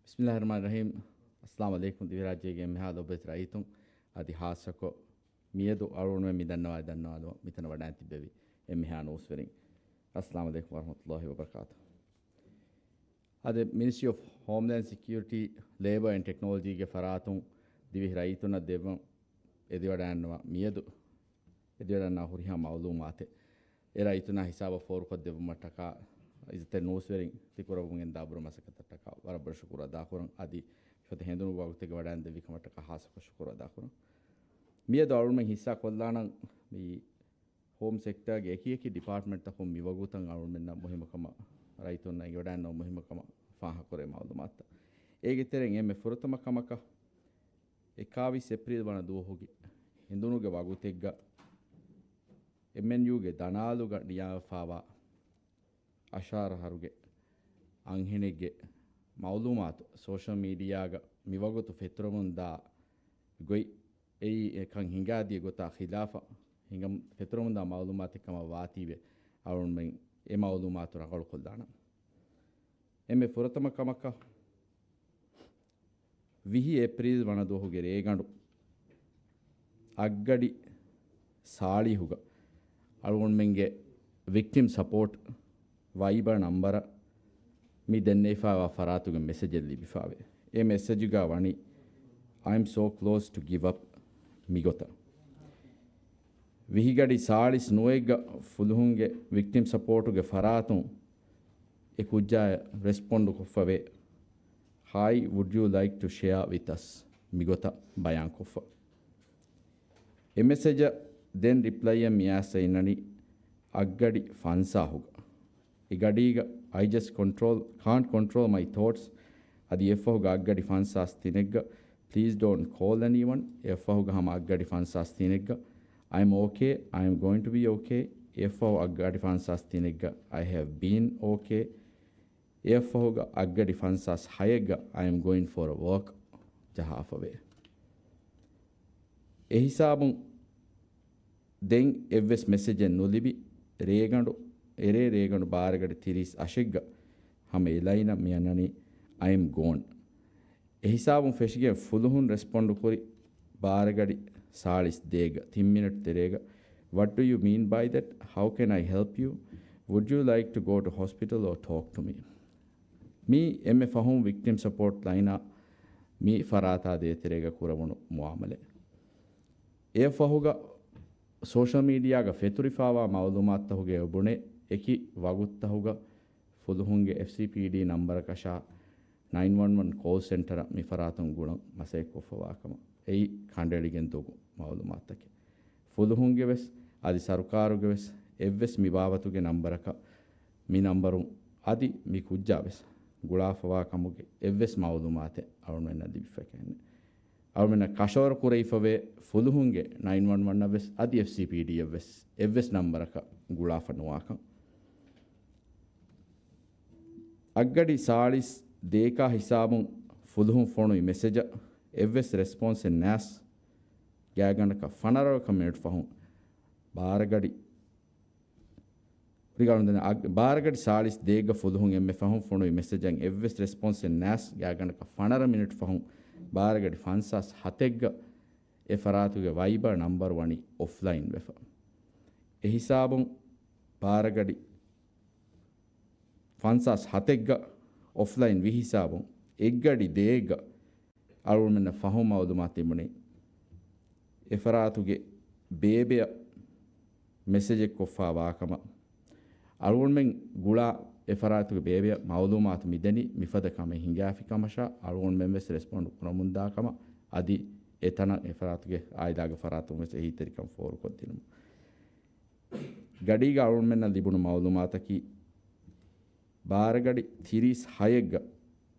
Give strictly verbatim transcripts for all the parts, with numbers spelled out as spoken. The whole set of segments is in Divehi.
ބިސްމިއްލާހިއްރަޙްމާނިއްރަޙީމް. އައްސަލާމު ޢަލައިކުމް ދިވެހިރާއްޖޭގެ އެންމެހާ ލޮބުވެތި ރައްޔިތުން އަދި ޚާއްޞަކޮށް މިއަދު އަޅުގަނޑުމެން މި ދަންނަވާ ދަންނަވާލުމަށް މިތަނަށް ވަޑައިގެން ތިއްބެވި އެންމެހާ ނޫސްވެރިން. އައްސަލާމު ޢަލައިކުމް ވަރަޙްމަތުﷲި ވަބަރަކާތުހު. އަދި މިނިސްޓްރީ އޮފް ހޯމްލޭންޑް ސެކިއުރިޓީ، ލޭބަ އެންޑް ޓެކްނޮލޮޖީގެ ފަރާތުން ދިވެހި ރައްޔިތުންނަށް ދެއްވަން އެދިވަޑައިގަންނަވާ މިއަދު އެދިވަޑައިގަންނަވާ ހުރިހާ މައުލޫމާތެއް އެ ރައްޔިތުންނާ ހިސާބަށް ފޯރުކޮށްދެއްވުމަށްޓަކާ އިއްޒަތްތެރި ނޫސްވެރިން ތިކުރައްވަމުން ގެންދާ ބުރަ މަސައްކަތަށްޓަކާ ވަރަށް ބޮޑަށް ޝުކުރު އަދާކުރަން. އަދި މިފަދަ ހެނދުނުގެ ވަގުތެއްގެ ވަޑައިގެންދެއްވި ކަމަށްޓަކާ ޚާއްޞަކޮށް ޝުކުރު އަދާކުރަން. މިއަދު އަޅުގަނޑުމެން ހިއްސާ ކޮށްލާނަން މި ހޯމް ސެކްޓާގެ އެކި އެކި ޑިޕާޓްމަންޓްތަކުން މި ވަގުތަށް އަޅުގަނޑުމެންނަށް މުހިއްމުކަމަށް ރައްޔިތުންނަށް އެނގިވަޑައިގަންނަވާ މުހިއްމުކަމަށް ފާހަގަކުރޭ މައުލޫމާތުތައް. އޭގެ ތެރެއިން އެންމެ ފުރަތަމަ ކަމަކަށް އެކާވީސް އޭޕްރީލް ވަނަ ދުވަހުގެ ހެނދުނުގެ ވަގުތެއްގަ އެމްއެންޔޫގެ ދަނާލުގަ ނިޔާވެފާވާ އަށާރަ އަހަރުގެ އަންހެނެއްގެ މައުލޫމާތު ސޯޝަލް މީޑިއާގަ މިވަގުތު ފެތުރަމުންދާ ގޮތް އެއީ އެކަން ހިނގާދިޔަ ގޮތާ ޚިލާފަށް ހިނގަމުން ފެތުރަމުންދާ މައުލޫމާތެއް ކަމަށް ވާތީވެ އަޅުގަނޑުމެން އެ މައުލޫމާތު ރަނގަޅުކޮށްލާނަން. އެންމެ ފުރަތަމަ ކަމަކަށް ވިހި އޭޕްރީލް ވަނަ ދުވަހުގެ ރޭގަނޑު އަށްގަޑި ސާޅީހުގަ އަޅުގަނޑުމެންގެ ވިކްޓިމް ސަޕޯޓް ވައިބަރ ނަންބަރަށް މި ދެންނެވިފައިވާ ފަރާތުގެ މެސެޖެއް ލިބިފައިވޭ. އެ މެސެޖުގަ ވަނީ، "I am so close to give up" މިގޮތަށް. ވިހިގަޑި ސާޅީސް ނުވައެއްގަ ފުލުހުންގެ ވިކްޓިމް ސަޕޯޓުގެ ފަރާތުން އެ ކުއްޖާއަށް ރެސްޕޮންޑު ކޮށްފަވޭ، "Hi, would you like to share with us؟" މިގޮތަށް ބަޔާންކޮށްފަ. އެ މެސެޖަށް ދެން ރިޕްލައިއެއް މިއައިސް އިންނަނީ އަށްގަޑި ފަންސާހުގަ. އެ ގަޑީގަ "I just control, can't control my thoughts" އަދި އެއަށްފަހުގަ އަށްގަޑި ފަންސާސް ތިނެއްގަ "Please don't call anyone." އެއަށްފަހުގަ ހަމަ އަށްގަޑި ފަންސާސް ތިނެއްގަ "I'm okay, I'm going to be okay." އެއަށްފަހު އަށްގަޑި ފަންސާސް ތިނެއްގަ "I have been okay." އެއަށްފަހުގަ އަށްގަޑި ފަންސާސް ހައެއްގަ "I am going for a walk" ޖަހާފަވޭ. އެހިސާބުން ދެން އެއްވެސް މެސެޖެއް ނުލިބި، ރޭގަނޑު، އެރޭ ރޭގަނޑު ބާރަގަޑި ތިރީސް އަށެއްގަ ހަމަ އެ ލައިނަށް މިއަންނަނީ "I am gone." އެހިސާބުން ފެށިގެން ފުލުހުން ރެސްޕޮންޑު ކުރި ބާރަގަޑި ސާޅީސް ދޭގަ ތިން މިނެޓް ތެރޭގަ، "What do you mean by that? How can I help you? Would you like to go to hospital or talk to me?" މީ އެންމެ ފަހުން ވިކްޓިމް ސަޕޯޓް ލައިނާ މި ފަރާތާ ދޭތެރޭގަ ކުރެވުނު މުއާމަލެއް. އެއަށްފަހުގަ ސޯޝަލް މީޑިއާގަ ފެތުރިފާވާ މައުލޫމާތުތަކުގެ އެބުނެ އެކި ވަގުތުތަކުގަ ފުލުހުންގެ އެފްސީޕީޑީ ނަންބަރަކަށާ ނައިން ވަން ވަން ކޯލް ސެންޓަރަށް މި ފަރާތުން ގުޅަން މަސައްކަތްކޮށްފަވާ ކަމަށް. އެއީ ކަނޑައެޅިގެން ދޮގު މައުލޫމާތުތަކެއް. ފުލުހުންގެ ވެސް އަދި ސަރުކާރުގެ ވެސް އެއްވެސް މި ބާވަތުގެ ނަންބަރަކަށް މި ނަންބަރުން އަދި މި ކުއްޖާ ވެސް ގުޅާފަވާ ކަމުގެ އެއްވެސް މައުލޫމާތެއް އަޅުގަނޑުމެންނަށް ލިބިފަކައެއް ނެތް. އަޅުގަނޑުމެންނަށް ކަށަވަރު ކުރެވިފަވޭ ފުލުހުންގެ ނައިން ވަން ވަން އަށް ވެސް އަދި އެފްސީޕީޑީއަށް ވެސް އެއްވެސް ނަންބަރަކަށް ގުޅާފަ ނުވާކަން. އަށްގަޑި ސާޅީސް ދޭކާ ހިސާބުން ފުލުހުން ފޮނުވި މެސެޖަށް އެއްވެސް ރެސްޕޮންސެއް ނާސް ގާތްގަނޑަކަށް ފަނަރަ މިނެޓް ފަހުން ބާރަގަޑި ރިގާނުދެން އަ-، ބާރަގަޑި ސާޅީސް ދޭއްގަ ފުލުހުން އެންމެ ފަހުން ފޮނުވި މެސެޖަށް އެއްވެސް ރެސްޕޮންސެއް ނާސް ގާތްގަނޑަކަށް ފަނަރަ މިނެޓް ފަހުން ބާރަގަޑި ފަންސާސް ހަތެއްގަ އެ ފަރާތުގެ ވައިބަރ ނަންބަރު ވަނީ އޮފްލައިން ވެފަ. އެ ހިސާބުން ބާރަގަޑި ފަންސާސް ހަތެއްގަ އޮފްލައިން ވި ހިސާބުން އެއްގަޑި ދޭއްގަ އަޅުގަނޑުމެންނަށް ފަހުން މައުލޫމާތު ލިބުނީ، އެފަރާތުގެ ބޭބެއަށް މެސެޖެއް ކޮށްފާ ވާކަމަށް. އަޅުގަނޑުމެން ގުޅާ އެފަރާތުގެ ބޭބެއަށް މައުލޫމާތު މިދެނީ މިފަދަ ކަމެއް ހިނގާފި ކަމަށާ، އަޅުގަނޑުމެން ވެސް ރެސްޕޮންޑް ކުރަމުންދާ ކަމަށް، އަދި އެތަނަށް އެފަރާތުގެ އާއިލާގެ ފަރާތުން ވެސް އެހީތެރިކަން ފޯރުކޮށްދިނުމަށް. ގަޑީގަ އަޅުގަނޑުމެންނަށް ލިބުނު މައުލޫމާތަކީ، ބާރަގަޑި ތިރީސް ހައެއްގަ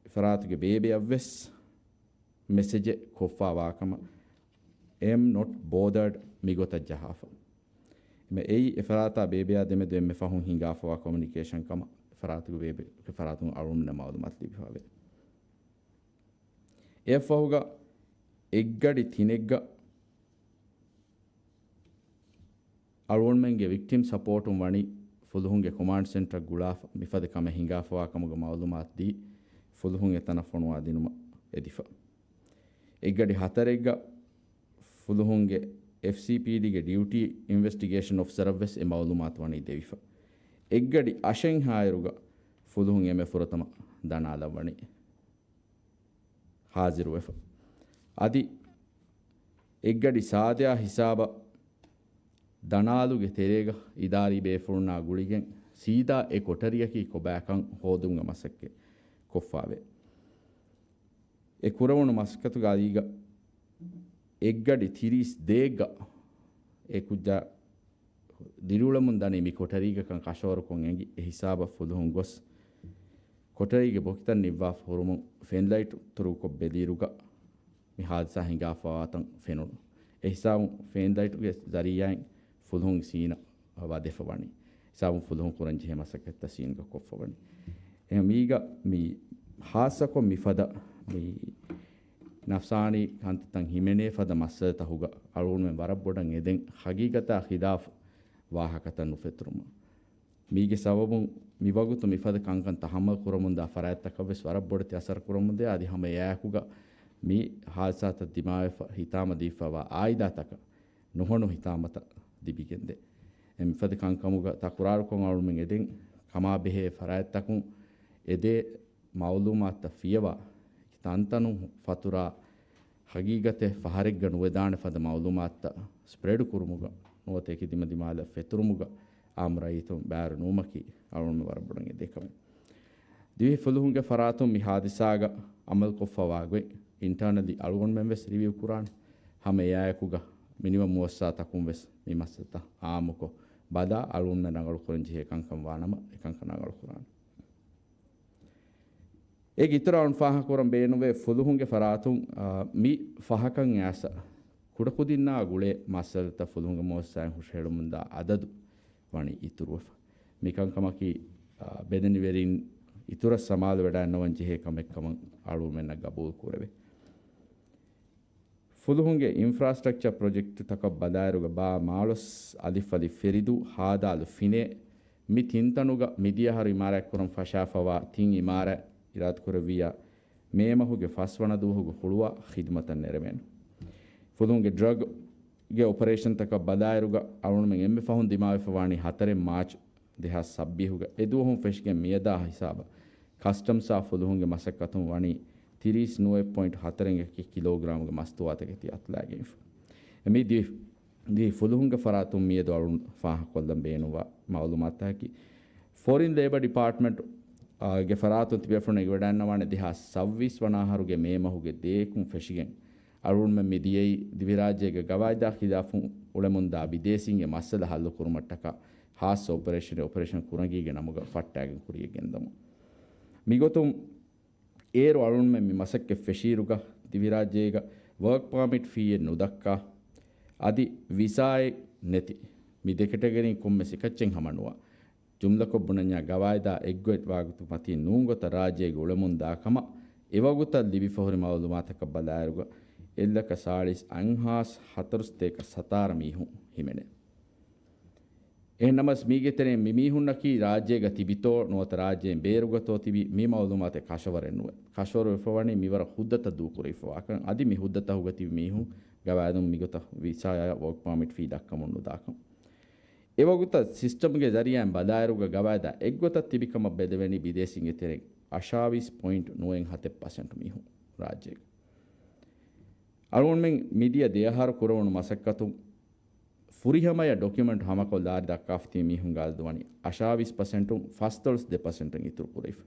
އެފަރާތުގެ ބޭބެއަށްވެސް މެސެޖެއް ކޮށްފާ ވާކަމަށް، "I am not bothered" މިގޮތަށް ޖަހާފަ. އެމެ އެއީ އެފަރާތާ ބޭބެއާ ދެމެދު އެންމެ ފަހުން ހިނގާފަވާ ކޮމިއުނިކޭޝަން ކަމަށް އެފަރާތުގެ ބޭބެ، އެފަރާތުން އަޅުގަނޑުމެންނަށް މައުލޫމާތު ލިބިފަވޭ. އެއަށްފަހުގަ އެއްގަޑި ތިނެއްގަ އަޅުގަނޑުމެންގެ ވިކްޓިމް ސަޕޯޓުން ވަނީ ފުލުހުންގެ ކޮމާންޑް ސެންޓަރ ގުޅާފަ، މިފަދަ ކަމެއް ހިނގާފަވާ ކަމުގެ މައުލޫމާތު ދީ، ފުލުހުން އެތަނަށް ފޮނުވާދިނުމަށް އެދިފަ. އެއްގަޑި ހަތަރެއްގަ ފުލުހުންގެ އެފްސީޕީޑީގެ ޑިއުޓީ އިންވެސްޓިގޭޝަން އޮފިސަރަށްވެސް އެ މައުލޫމާތު ވަނީ ދެވިފަ. އެއްގަޑި އަށެއްހާއިރުގަ ފުލުހުން އެންމެ ފުރަތަމަ ދަނާލަށް ވަނީ ހާޒިރުވެފަ. އަދި އެއްގަޑި ސާދަޔާ ހިސާބަށް ދަނާލުގެ ތެރޭގަ އިދާރީ ބޭފުޅުންނާ ގުޅިގެން ސީދާ އެ ކޮޓަރިއަކީ ކޮބާކަން ހޯދުމުގެ މަސައްކަތް ކޮށްފާވޭ. އެ ކުރެވުނު މަސައްކަތުގަ އަލީގަ އެއްގަޑި ތިރީސް ދޭއްގަ އެ ކުއްޖާ ދިރިއުޅެމުން ދަނީ މި ކޮޓަރީގަކަން ކަށަވަރުކޮށް އެނގި، އެ ހިސާބަށް ފުލުހުން ގޮސް، ކޮޓަރީގެ ބޮކިތައް ނިއްވާފަ ހުރުމުން ފެންލައިޓު ތުރުކޮށް ބެލިއިރުގަ މި ހާދިސާ ހިނގާފަވާތަން ފެނުނު. އެ ހިސާބުން ފެންލައިޓުގެ ޒަރީއާއިން ފުލުހުން ސީނަށް ވަދެފަ ވަނީ. ހިސާބުން ފުލުހުން ކުރަން ޖެހޭ މަސައްކަތްތައް ސީންގަ ކޮށްފަ ވަނީ. އެހެން މީގަ މި ހާއްސަކޮށް މިފަދަ މި ނަފްސާނީ ކަންތައްތައް ހިމެނޭ ފަދަ މައްސަލަތަކުގަ އަޅުގަނޑުމެން ވަރަށް ބޮޑަށް އެދެން ހަގީގަތާ ޚިލާފު ވާހަކަތައް ނުފެތުރުމަށް. މީގެ ސަބަބުން މިވަގުތު މިފަދަ ކަންކަން ތަހައްމަލް ކުރަމުންދާ ފަރާތްތަކަށްވެސް ވަރަށް ބޮޑެތި އަސަރު ކުރަމުންދޭ. އަދި ހަމަ އެއާއެކުގަ މި ހާދިސާތައް ދިމާވެފަ ހިތާމަ ދީފަވާ އާއިލާތަކަށް ނުހަނު ހިތާމަތައް ލިބިގެންދޭ. އެ މިފަދަ ކަންކަމުގަ ތަކުރާރުކޮށް އަޅުމެން އެދެން ކަމާބެހޭ ފަރާތްތަކުން އެދޭ މައުލޫމާތުތައް ފިޔަވާ، ތަންތަނުން ފަތުރާ، ހަގީގަތެއް ފަހަރެއްގަ ނުވެދާނެ ފަދަ މައުލޫމާތުތައް ސްޕްރެޑް ކުރުމުގަ ނުވަތަ އެކި ދިމަދިމާލަށް ފެތުރުމުގަ އާއްމު ރައްޔިތުން ބައިވެރި ނުވުމަކީ އަޅުގަނޑުމެން ވަރަށް ބޮޑަށް އެދޭ ކަމެއް. ދިވެހި ފުލުހުންގެ ފަރާތުން މި ހާދިސާގަ އަމަލުކޮށްފަވާ ގޮތް އިންޓާނަލީ އަޅުގަނޑުމެން ވެސް ރިވިއު ކުރާނެ. ހަމަ އެއާއެކުގަ މިނިވަން މުއައްސަސާތަކުން ވެސް މި މައްސަލަތައް އާއްމުކޮށް ބަލާ އަޅުގަނޑުމެން ރަނގަޅު ކުރަން ޖެހޭ ކަންކަން ވާނަމަ އެކަންކަން ރަނގަޅު ކުރާނެ. އޭގެ އިތުރަށް އަޅުން ފާހަގަކުރަން ބޭނުންވޭ ފުލުހުންގެ ފަރާތުން، އާ، މި ފަހަކަށް އައިސް ކުޑަކުދިންނާ ގުޅޭ މައްސަލަތައް ފުލުހުންގެ މުއައްސަސާއިން ހުށަހެޅުމުންދާ އަދަދު ވަނީ އިތުރުވެފަ. މިކަންކަމަކީ، އާ، ބެލެނިވެރިން އިތުރަށް ސަމާލުވެޑައިންނަވަން ޖެހޭ ކަމެއްކަމަށް އަޅުގަނޑުމެންނަށް ގަބޫލު ކުރެވޭ. ފުލުހުންގެ އިންފްރާސްޓްރަކްޗަރ ޕްރޮޖެކްޓްތަކަށް ބަލާއިރުގަ ބާ މާޅޮސް، އަލިފް އަލި ފެރިދޫ، ހާދާލު ފިނޭ، މި ތިންތަނުގަ މިދިޔަ އަހަރު އިމާރާތްކުރަން ފަށާފަވާ ތިން އިމާރާތް އިރާދަކުރެއްވިއްޔާ، މޭ މަހުގެ ފަސްވަނަ ދުވަހުގެ ހުޅުވާ ޚިދުމަތަށް ނެރެވޭނެ. ފުލުހުންގެ ޑްރަގްގެ އޮޕަރޭޝަންތަކަށް ބަލާއިރުގަ އަޅުގަނޑުމެން އެންމެ ފަހުން ދިމާވެފަ ވާނީ ހަތަރެއް މާޗް ދެހާސް ސައްބީސްގަ. އެ ދުވަހުން ފެށިގެން މިއަދާ ހިސާބަށް ކަސްޓަމްސްއާ ފުލުހުންގެ މަސައްކަތުން ވަނީ ތިރީސް ނުވައެއް ޕޮއިންޓް ހަތަރެއް ކިލޯގްރާމްގެ މަސްތުވާތަކެތި އަތުލައިގެންފަ. މި ދި-، ދިވެހި ފުލުހުންގެ ފަރާތުން މިއަދު އަޅުން ފާހަގަކޮށްލަން ބޭނުންވާ މައުލޫމާތަކީ، ފޮރިން ލޭބަ ޑިޕާޓްމަންޓް، އާ، ގެ ފަރާތުން ތިބޭފުޅުން އެނގިވަޑައިގަންނަވާނެ ދެހާސް ސައްބީސް ވަނަ އަހަރުގެ މޭ މަހުގެ ދޭއްކުން ފެށިގެން، އަޅުގަނޑުމެން މި ދިޔައީ ދިވެހިރާއްޖޭގެ ގަވާއިދާ ޚިލާފުން އުޅެމުންދާ ބިދޭސީންގެ މައްސަލަ ހައްލު ކުރުމަށްޓަކާ ޚާއްޞަ އޮޕަރޭޝަނެއް އޮޕަރޭޝަން ކުރަނގީގެ ނަމުގަ ފައްޓާގެން ކުރިޔަށް ގެންދަމުން. މިގޮތުން އޭރު އަޅުންމެން މި މަސައްކަތް ފެށީއިރުގަ ދިވެހިރާއްޖޭގަ ވަރކް ޕާމިޓް ފީއެއް ނުދައްކާ، އަދި ވިސާއެއް ނެތި، މި ދެ ކެޓަގަރީން ކޮންމެސް އެކައްޗެއް ހަމަނުވާ، ޖުމްލަކޮށް ބުނަންޏާ ގަވާއިދާ އެއްގޮތް ވާގޮތު މަތީ ނޫން ގޮތަށް ރާއްޖޭގެ އުޅެމުންދާ ކަމަށް އެވަގުތަށް ލިބިފަހުރި މައުލޫމާތަކަށް ބަލާއިރުގަ އެއްލަކަ ސާޅީސް އަށް ހާސް ހަތަރުސަތޭކަ ސަތާރަ މީހުން ހިމެނޭ. އެހެންނަމަސް މީގެ ތެރެއިން މި މީހުންނަކީ ރާއްޖޭގަ ތިބިތޯ ނުވަތަ ރާއްޖޭން ބޭރުގަތޯ ތިބި މި މައުލޫމާތެއް ކަށަވަރެއް ނުވެ. ކަށަވަރު ވެފަވަނީ މިވަރަށް ހުއްދަތައް ދޫކުރެވިފަވާކަން. އަދި މި ހުއްދަތަހުގަ ތިބި މީހުން ގަވާއިދުން މިގޮތަށް ވިސާއާ ވަރކް ޕާމިޓް ފީ ދައްކަމުން ނުދާކަން. އެވަގުތަށް ސިސްޓަމްގެ ޒަރީއާއިން ބަލާއިރުގަ ގަވާއިދާ އެއްގޮތަށް ތިބިކަމަށް ބެލެވެނީ ބިދޭސީންގެ ތެރެއިން އަށާވީސް ޕޮއިންޓް ނުވައެއް ހަތެއް ޕަސެންޓް މީހުން ރާއްޖޭގަ. އަޅުގަނޑުމެން މިދިޔަ ދެއަހަރު ކުރެވުނު މަސައްކަތުން ފުރިހަމަޔަށް ޑޮކިއުމެންޓް ހަމަކޮށް ލާރި ދައްކާފަ ތިބި މީހުންގެ އަދަދު ވަނީ އަށާވީސް ޕަސެންޓުން ފަސްދޮޅަސް ދެ ޕަސެންޓަށް އިތުރު ކުރެވިފަ.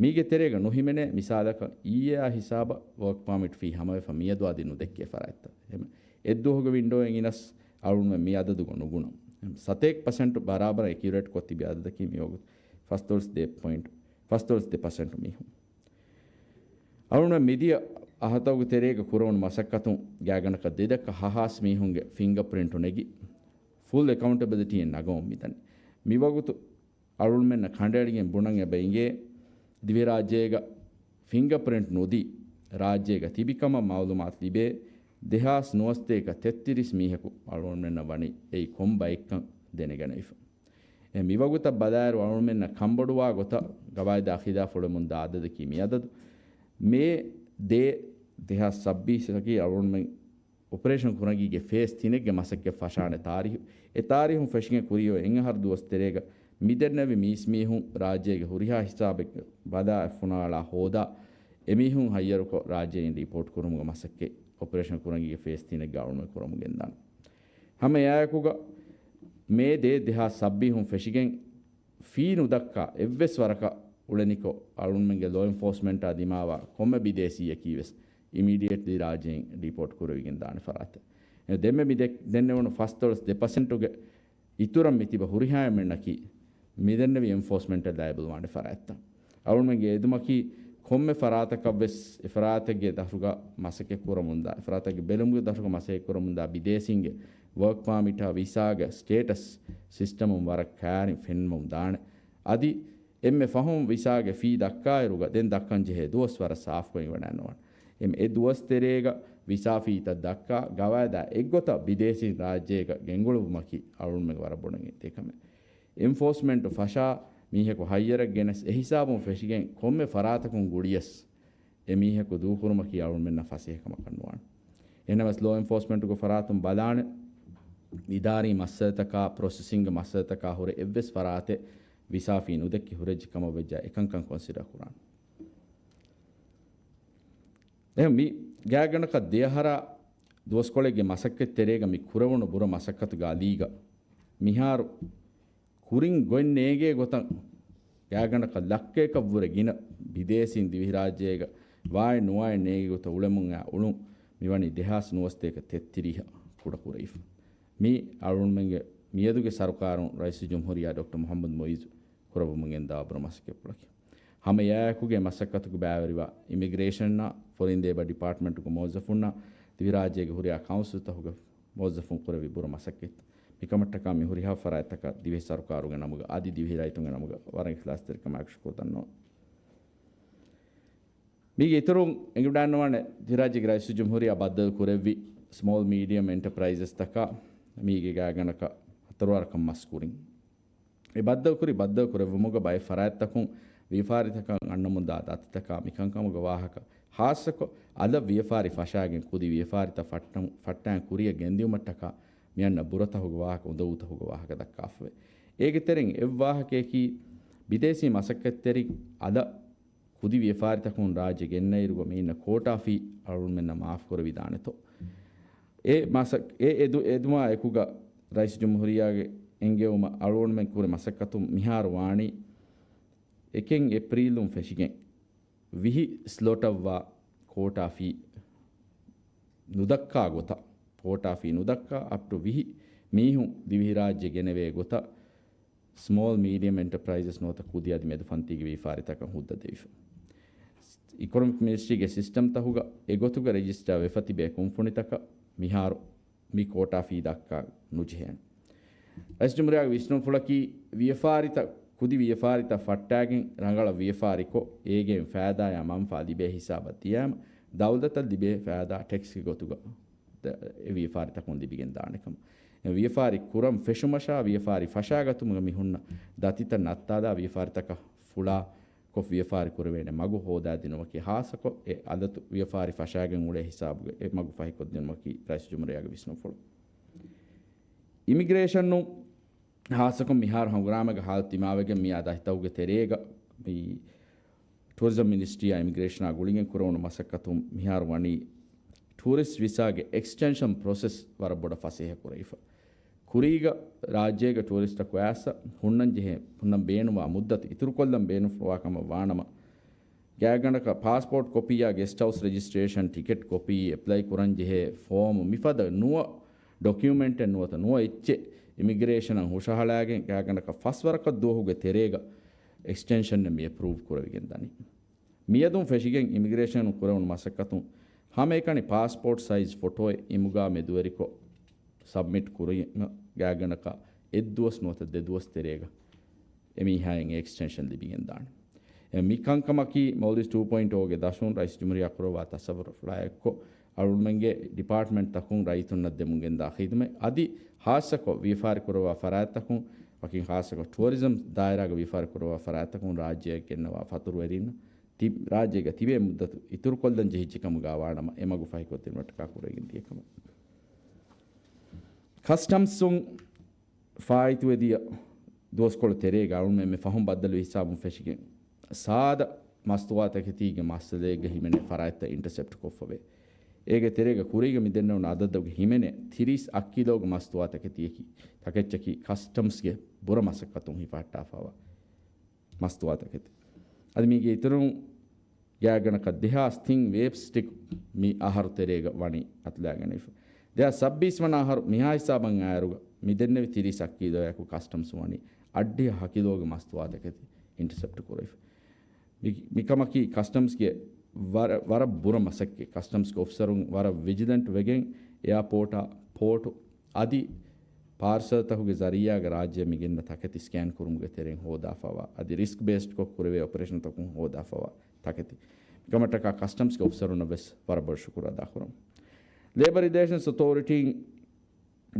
މީގެ ތެރޭގަ ނުހިމެނޭ މިސާލަކަށް އިއްޔެއާ ހިސާބަށް ވަރކް ޕާމިޓް ފީ ހަމަވެފަ މިއަދު އަދި ނުދެއްކޭ ފަރާތްތައް. އެއްދުވަހުގެ ވިންޑޯއިން ގިނަސް އަޅުގަނޑުމެން މި އަދަދުގަ ނުގުނަން. ސަތޭކަ ޕަސެންޓު ބަރާބަރަށް އެކިއުރޭޓް ކޮށް ތިބި އަދަދަކީ މިވަގުތު ފަސްދޮޅަސް ދެ ޕޮއިންޓް ފަސްދޮޅަސް ދެ ޕަސެންޓު މީހުން. އަޅުގަނޑުމެން މިދިޔަ އަހަރުތަކުގެ ތެރޭގަ ކުރެވުނު މަސައްކަތުން ގާތްގަނޑަކަށް ދެ ދައްކަ ހަ ހާސް މީހުންގެ ފިންގަ ޕްރިންޓު ނެގި، ފުލް އެކައުންޓެބިލިޓީއެއް ނަގަމުން މިދަނީ. މިވަގުތު އަޅުގަނޑުމެންނަށް ކަނޑައެޅިގެން ބުނަން އެބަ އިނގޭ، ދިވެހިރާއްޖޭގަ ފިންގަ ޕްރިންޓް ނުދީ، ރާއްޖޭގަ ތިބިކަމަށް މައުލޫމާތު ލިބޭ ދެހާސް ނުވަސަތޭކަ ތެއްތިރީސް މީހަކު އަޅުގަނޑުމެންނަށް ވަނީ އެއީ ކޮން ބައެއްކަން ދެނެގަނެވިފަ. އެ މިވަގުތަށް ބަލާއިރު އަޅުމެންނަށް ކަންބޮޑުވާ ގޮތަށް ގަވާއިދާ ޚިލާފު އުޅެމުންދާ އަދަދަކީ މި އަދަދު. މޭ ދޭއް ދެހާސް ސައްބީސް އަކީ އަޅުމެން އޮޕަރޭޝަން ކުރަންގީގެ ފޭސް ތިނެއްގެ މަސައްކަތް ފަށާނެ ތާރީހު. އެ ތާރީހުން ފެށިގެން ކުރިއަށް އެއް އަހަރު ދުވަސް ތެރޭގަ މިދެންނެވި މީސްމީހުން ރާއްޖޭގެ ހުރިހާ ހިސާބެއްގަ ބަލާ އަތްފުނާޅާ ހޯދާ، އެމީހުން ހައްޔަރުކޮށް ރާއްޖެއިން ޑީޕޯޓް ކުރުމުގެ މަސައްކަތް އޮޕަރޭޝަން ކުރަންގީގެ ފޭސް ތިނެއްގަ އަޅުމެން ކުރަމުން ގެންދާނެ. ހަމަ އެއާއެކުގަ މޭ ދޭއް ދެހާސް ސައްބީހުން ފެށިގެން ފީ ނުދައްކާ އެއްވެސް ވަރަކަށް އުޅެނިކޮށް، އަޅުމެންގެ ލޯ އެންފޯސްމަންޓާ ދިމާވާ ކޮންމެ ބިދޭސީއަކީވެސް އިމީޑިއޭޓްލީ ރާއްޖެއިން ޑީޕޯޓް ކުރެވިގެން ދާނެ ފަރާތެއް. އެ ދެންމެ މި ދެ-، ދެންނެވުނު ފަސްދޮޅަސް ދެ ޕަސެންޓުގެ އިތުރަށް މިތިބަ ހުރިހާ އެންމެންނަކީ މިދެންނެވި އެންފޯސްމަންޓަށް ލައިބަލް ވާނެ ފަރާތްތައް. އަޅުމެންގެ އެދުމަކީ ކޮންމެ ފަރާތަކަށްވެސް އެ ފަރާތެއްގެ ދަށުގަ މަސައްކަތް ކުރަމުންދާ، އެ ފަރާތެއްގެ ބެލުމުގެ ދަށުގަ މަސައްކަތް ކުރަމުންދާ ބިދޭސީންގެ ވަރކް ޕާމިޓާ ވިސާގެ ސްޓޭޓަސް ސިސްޓަމުން ވަރަށް ކައިރިން ފެންނަމުން ދާނެ. އަދި އެންމެ ފަހުން ވިސާގެ ފީ ދައްކާއިރުގަ ދެން ދައްކަން ޖެހޭ ދުވަސް ވަރަށް ސާފުކޮށް އިވަޑައިންނަވާނެ. އެ ދުވަސް ތެރޭގަ ވިސާ ފީތައް ދައްކާ ގަވާއިދާ އެއްގޮތަށް ބިދޭސީން ރާއްޖޭގަ ގެންގުޅުއްވުމަކީ އަޅުމެންގެ ވަރަށް ބޮޑަށް އެތޭ ކަމެއް. އެންފޯސްމަންޓު ފަށާ މީހަކު ހައްޔަރަށް ގެނެސް އެހިސާބުން ފެށިގެން ކޮންމެ ފަރާތަކުން ގުޅިޔަސް އެ މީހަކު ދޫކުރުމަކީ އަޅުމެންނަށް ފަސޭހަ ކަމަކަށް ނުވާނެ. އެހެނަސް ލޯ އެންފޯސްމަންޓުގެ ފަރާތުން ބަލާނެ، އިދާރީ މައްސަލަތަކާ، ޕްރޮސެސިންގ މައްސަލަތަކާ ހުރެ އެއްވެސް ފަރާތެއް ވިސާ ފީ ނުދެއްކި ހުރެއްޖެ ކަމަށް ވެއްޖާ އެކަންކަން ކޮންސިޑާ ކުރާނެ. އެހެން މި ގާތްގަނޑަކަށް ދެއަހަރާ ދުވަސްކޮޅެއްގެ މަސައްކަތް ތެރޭގަ މި ކުރެވުނު ބުރަ މަސައްކަތުގެ އަލީގަ މިހާރު ކުރިން ގޮތް ނޭނގޭ ގޮތަށް ގާތްގަނޑަކަށް ލައްކައަކަށްވުރެ ގިނަ ބިދޭސީން ދިވެހިރާއްޖޭގަ ވާއެއް ނުވާއެއް ނޭނގޭ ގޮތަށް އުޅެމުން އާ އުޅުން މިވަނީ ދެހާސް ނުވަސަތޭކަ ތެއްތިރީހަށް ކުޑަކުރެވިފަ. މީ އަޅުގަނޑުމެންގެ މިއަދުގެ ސަރުކާރުން ރައީސުލް ޖުމްހޫރިއްޔާ ޑޮކްޓަރ މުޙައްމަދު މުޢިއްޒު ކުރައްވަމުން ގެންދާ ބުރަ މަސައްކަތްޕުޅަކީ. ހަމަ އެއާއެކުގެ މަސައްކަތުގެ ބައިވެރިވާ އިމިގްރޭޝަންއާ ފޮރިން ލޭބަ ޑިޕާޓްމަންޓުގެ މުވައްޒަފުންނާ ދިވެހިރާއްޖޭގެ ހުރިހާ ކައުންސިލްތަކުގެ މުވައްޒަފުން ކުރެއްވި ބުރަ މަސައްކަތް. މިކަމަށްޓަކާ މި ހުރިހާ ފަރާތްތަކަށް ދިވެހި ސަރުކާރުގެ ނަމުގަ އަދި ދިވެހި ރައްޔިތުންގެ ނަމުގަ ވަރަށް އިޚްލާޞްތެރިކަމާއެކު ޝުކުރު ދަންނަވަން. މީގެ އިތުރުން އެނގިވަޑައިންނަވާނެ، ދިވެހިރާއްޖޭގެ ރައީސުލްޖުމްހޫރިއްޔާ ބައްދަލު ކުރެއްވި ސްމޯލް މީޑިއަމް އެންޓަޕްރައިޒަސްތަކާ މީގެ ގާތްގަނޑަކަށް ހަތަރު ވަރަކަށް މަސް ކުރިން. އެ ބައްދަލުކުރި ބައްދަލު ކުރެއްވުމުގަ ބައެއް ފަރާތްތަކުން ވިޔަފާރިތަކަށް އަންނަމުންދާ ދަތިތަކާ މިކަންކަމުގެ ވާހަކަ، ހާއްސަކޮށް އަލަށް ވިޔަފާރި ފަށާގެން ކުދި ވިޔަފާރިތައް ފައްޓަން، ފައްޓާން ކުރިއަށް ގެންދިއުމަށްޓަކާ މިއަންނަ ބުރަތަކުގެ ވާހަކަ، އުނދަގޫތަކުގެ ވާހަކަ ދައްކާފަވޭ. އޭގެ ތެރެއިން އެއް ވާހަކަޔަކީ، ބިދޭސީ މަސައްކަތްތެރިން އަލަށް ކުދި ވިޔަފާރިތަކުން ރާއްޖެ ގެންނައިރުގަ މި އިންނަ ކޯޓާ ފީ އަޅުގަނޑުމެންނަށް މާފު ކުރެވިދާނެތޯ؟ އެ މަސަ-، އެ އެދު-، އެދުމާ އެކުގަ ރައީސް ޖުމްހޫރިއްޔާގެ އެންގެވުމަށް އަޅުގަނޑުމެން ކުރި މަސައްކަތުން މިހާރު ވާނީ އެކެއް އޭޕްރީލުން ފެށިގެން ވިހި ސްލޮޓަށްވާ ކޯޓާ ފީ ނުދައްކާ ގޮތަށް، ކޯޓާ ފީ ނުދައްކާ އަޕްޓު ވިހި މީހުން ދިވެހިރާއްޖެ ގެނެވޭ ގޮތަށް، ސްމޯލް މީޑިއަމް އެންޓަޕްރައިޒަސް ނުވަތަ ކުދި އަދި މެދު ފަންތީގެ ވިޔަފާރިތަކަށް ހުއްދަ ދެވިފަ. އިކޮނޮމިކް މިނިސްޓްރީގެ ސިސްޓަމްތަކުގަ އެގޮތުގަ ރެޖިސްޓާ ވެފަ ތިބޭ ކުންފުނިތަކަށް މިހާރު މި ކޯޓާ ފީ ދައްކާ ނުޖެހޭނެ. ރައީސް ޖުމްހޫރިއްޔާގެ ވިސްނުންފުޅަކީ، ވިޔަފާރިތައް، ކުދި ވިޔަފާރިތައް ފައްޓާގެން ރަނގަޅަށް ވިޔަފާރިކޮށް، އޭގެން ފައިދާޔާ މަންފާ ލިބޭ ހިސާބަށް ދިޔާމަ، ދައުލަތަށް ލިބޭ ފައިދާ ޓެކްސްގެ ގޮތުގަ ދ-، އެ ވިޔަފާރިތަކުން ލިބިގެން ދާނެ ކަމަށް. އެ ވިޔަފާރި ކުރަން ފެށުމަށާ، ވިޔަފާރި ފަށާގަތުމުގަ މި ހުންނަ ދަތިތައް ނައްތާލާ، ވިޔަފާރިތަކަށް ފުޅާ ކޮށް ވިޔަފާރި ކުރެވޭނެ މަގު ހޯދާދިނުމަކީ، ހާއްސަކޮށް އެ އަލަތު ވިޔަފާރި ފަށާގެން އުޅޭ ހިސާބުގަ އެ މަގު ފަހިކޮށްދިނުމަކީ ރައީސް ޖުމްހޫރިއްޔާގެ ވިސްނުންފުޅު. އިމިގްރޭޝަނުން ހާއްސަކޮށް މިހާރު ހަނގުރާމައިގެ ހާލަތު ދިމާވެގެން މިއާ ދަތިތަކުގެ ތެރޭގަ މި ޓޫރިޒަމް މިނިސްޓްރީއާ އިމިގްރޭޝަނާ ގުޅިގެން ކުރެވުނު މަސައްކަތުން މިހާރު ވަނީ ޓޫރިސްޓް ވިސާގެ އެކްސްޓެންޝަން ޕްރޮސެސް ވަރަށް ބޮޑަށް ފަސޭހަ ކުރެވިފަ. ކުރީގަ ރާއްޖޭގަ ޓޫރިސްޓަކު އައިސް ހުންނަން ޖެހޭ، ހުންނަން ބޭނުންވާ މުއްދަތު އިތުރުކޮށްލަން ބޭނުންފުޅުވާ ކަމަށް ވާނަމަ، ގާތްގަނޑަކަށް ޕާސްޕޯޓް ކޮޕީއާ ގެސްޓް ހައުސް ރެޖިސްޓްރޭޝަން ޓިކެޓް ކޮޕީ އެޕްލައި ކުރަން ޖެހޭ ފޯމު މިފަދަ ނުވަ ޑޮކިއުމެންޓެއް ނުވަތަ ނުވަ އެއްޗެއް އިމިގްރޭޝަނަށް ހުށަހަޅާގެން ގާތްގަނޑަކަށް ފަސް ވަރަކަށް ދުވަހުގެ ތެރޭގަ އެކްސްޓެންޝަންއެއް މި އެޕްރޫވް ކުރެވިގެން ދަނީ. މިއަދުން ފެށިގެން އިމިގްރޭޝަނުން ކުރެވުނު މަސައްކަތުން ހަމައެކަނި ޕާސްޕޯޓް ސައިޒް ފޮޓޯއެއް އިމުގާ މެދުވެރިކޮށް ސަބްމިޓް ކުރީމަ ގާތްގަނޑަކަށް އެއްދުވަސް ނުވަތަ ދެދުވަސް ތެރޭގަ އެމީހާއިން އެ އެކްސްޓެންޝަން ލިބިގެން ދާނެ. އެ މި ކަންކަމަކީ މޯލްޑިވްސް ޓޫ ޕޮއިންޓް އޯގެ ދަށުން ރައީސް ޖުމްހޫރިއްޔާ ކުރައްވާ ތަސައްވަރުފުޅާ އެއްކޮށް، އަޅުގަނޑުމެންގެ ޑިޕާޓްމަންޓްތަކުން ރައްޔިތުންނަށް ދެމުން ގެންދާ ޚިދުމަތް އަދި ހާއްސަކޮށް ވިޔަފާރި ކުރައްވާ ފަރާތްތަކުން ވަކިން ޚާއްޞަކޮށް ޓުއަރިޒަމް ދާއިރާގަ ވިޔަފާރި ކުރައްވާ ފަރާތްތަކުން ރާއްޖެއަށް ގެންނަވާ ފަތުރުވެރީންނަށް ތި ރާއްޖޭގަ ތިބޭ މުއްދަތު އިތުރުކޮށްލަން ޖެހިއްޖެ ކަމުގަ ވާނަމަ، އެ މަގު ފަހިކޮށްދިނުމަށްޓަކާ ކުރެވިގެން ދިޔަ ކަމަށް. ކަސްޓަމްސުން ފާއިތުވެދިޔަ ދުވަސްކޮޅު ތެރޭގަ އަޅުމެން މި ފަހުން ބައްދަލުވި ހިސާބުން ފެށިގެން، ސާދަ މަސްތުވާތަކެތީގެ މައްސަލައެއްގަ ހިމެނޭ ފަރާތްތައް އިންޓަސެޕްޓް ކޮށްފަވޭ. އޭގެ ތެރޭގަ ކުރީގަ މި ދެންނެވުނު އަދަދުގެ ހިމެނޭ ތިރީސް އަށް ކިލޯގެ މަސްތުވާތަކެތިއަކީ، ތަކެއްޗަކީ ކަސްޓަމްސްގެ ބުރަ މަސައްކަތުން ހިފަހައްޓާފައިވާ މަސްތުވާތަކެތި. އަދި މީގެ އިތުރުން ގާތްގަނޑަކަށް ދެހާސް ތިން ވޭބް ސްޓިކް މި އަހަރު ތެރޭގަ ވަނީ އަތުލާގެން އިފަ. ދެހާސް ސައްބީސް ވަނަ އަހަރު މިހާ ހިސާބަށް އައިއިރުގަ މި ދެންނެވި ތިރީސް އަށް ކިލޯއަކު ކަސްޓަމްސް ވަނީ އަށްޑިހަ ހަ ކިލޯގެ މަސްތުވާތަކެތި އިންޓަސެޕްޓް ކުރެވިފަ. މި، މިކަމަކީ ކަސްޓަމްސްގެ ވަރަށް، ވަރަށް ބުރަ މަސައްކަތް. ކަސްޓަމްސްގެ އޮފިސަރުން ވަރަށް ވިޖިލަންޓް ވެގެން އެއާޕޯޓާ، ޕޯޓު އަދި ޕާރސަލްތަކުގެ ޒަރީއާގަ ރާއްޖެ މިގެންނަ ތަކެތި ސްކޭން ކުރުމުގެ ތެރެއިން ހޯދާފައިވާ އަދި ރިސްކް ބޭސްޑްކޮށް ކުރެވޭ އޮޕަރޭޝަންތަކުން ހޯދާފައިވާ ތަކެތި. މިކަމަށްޓަކާ ކަސްޓަމްސްގެ އޮފިސަރުންނަށް ވެސް ވަރަށް ބޮޑަށް ޝުކުރު އަދާކުރަމު. ލޭބަރ ރިލޭޝަންސް އޮތޯރިޓީން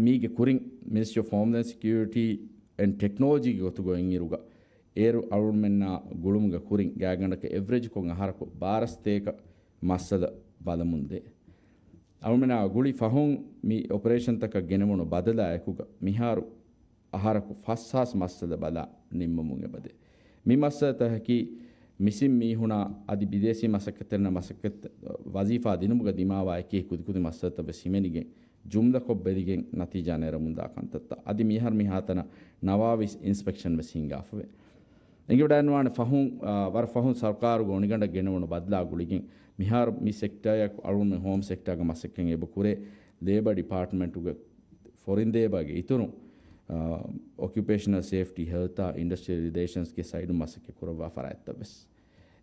މީގެ ކުރިން މިނިސްޓްރީ އޮފް ހޯމްލޭންޑް ސެކިއުރިޓީ އެންޑް ޓެކްނޮލޮޖީގެ ގޮތުގަ އޮތްއިރުގަ އޭރު އަޅުގަނޑުމެންނާ ގުޅުމުގެ ކުރިން ގާތްގަނޑަކަށް އެވްރެޖްކޮށް އަހަރަކު ބާރަ ސަތޭކަ މައްސަލަ ބަލަމުންދޭ. އަޅުގަނޑުމެންނާ ގުޅި ފަހުން މި އޮޕަރޭޝަންތަކަށް ގެނެވުނު ބަދަލާ އެކުގަ މިހާރު އަހަރަކު ފަސް ހާސް މައްސަލަ ބަލާ ނިންމަމުން އެބަދޭ. މި މައްސަލަތަކަކީ މިސިން މީހުނާ އަދި ބިދޭސީ މަސައްކަތްތެރިންނަށް މަސައްކަތް ވަޒީފާ ދިނުމުގަ ދިމާވާ އެކި ކުދިކުދި މައްސަލަތައް ވެސް ހިމެނިގެން، ޖުމްލަކޮށް ބެލިގެން ނަތީޖާ ނެރެމުންދާ ކަންތައްތައް. އަދި މިހާރު މިހާތަނަށް ނަވާވީސް އިންސްޕެކްޝަން ވެސް ހިންގާފަވޭ. އެނގިވަޑައިގަންނަވާނެ ފަހުން، އާ، ވަރަށް ފަހުން ސަރުކާރުގެ އޮނިގަނޑަށް ގެނެވުނު ބަދަލާ ގުޅިގެން، މިހާރު މި ސެކްޓާއަކު އަޅުގަނޑުމެން ހޯމް ސެކްޓާގެ މަސައްކަތް އެބަ ކުރޭ، ލޭބަ ޑިޕާޓްމަންޓުގެ ފޮރިން ދޭބާގެ އިތުރުން، އާ، އޮކިއުޕޭޝަނަލް ސޭފްޓީ، ހެލްތާ އިންޑަސްޓްރިއަލް ރިލޭޝަންސްގެ ސައިޑުން މަސައްކަތް ކުރައްވާ ފަރާތްތައް ވެސް.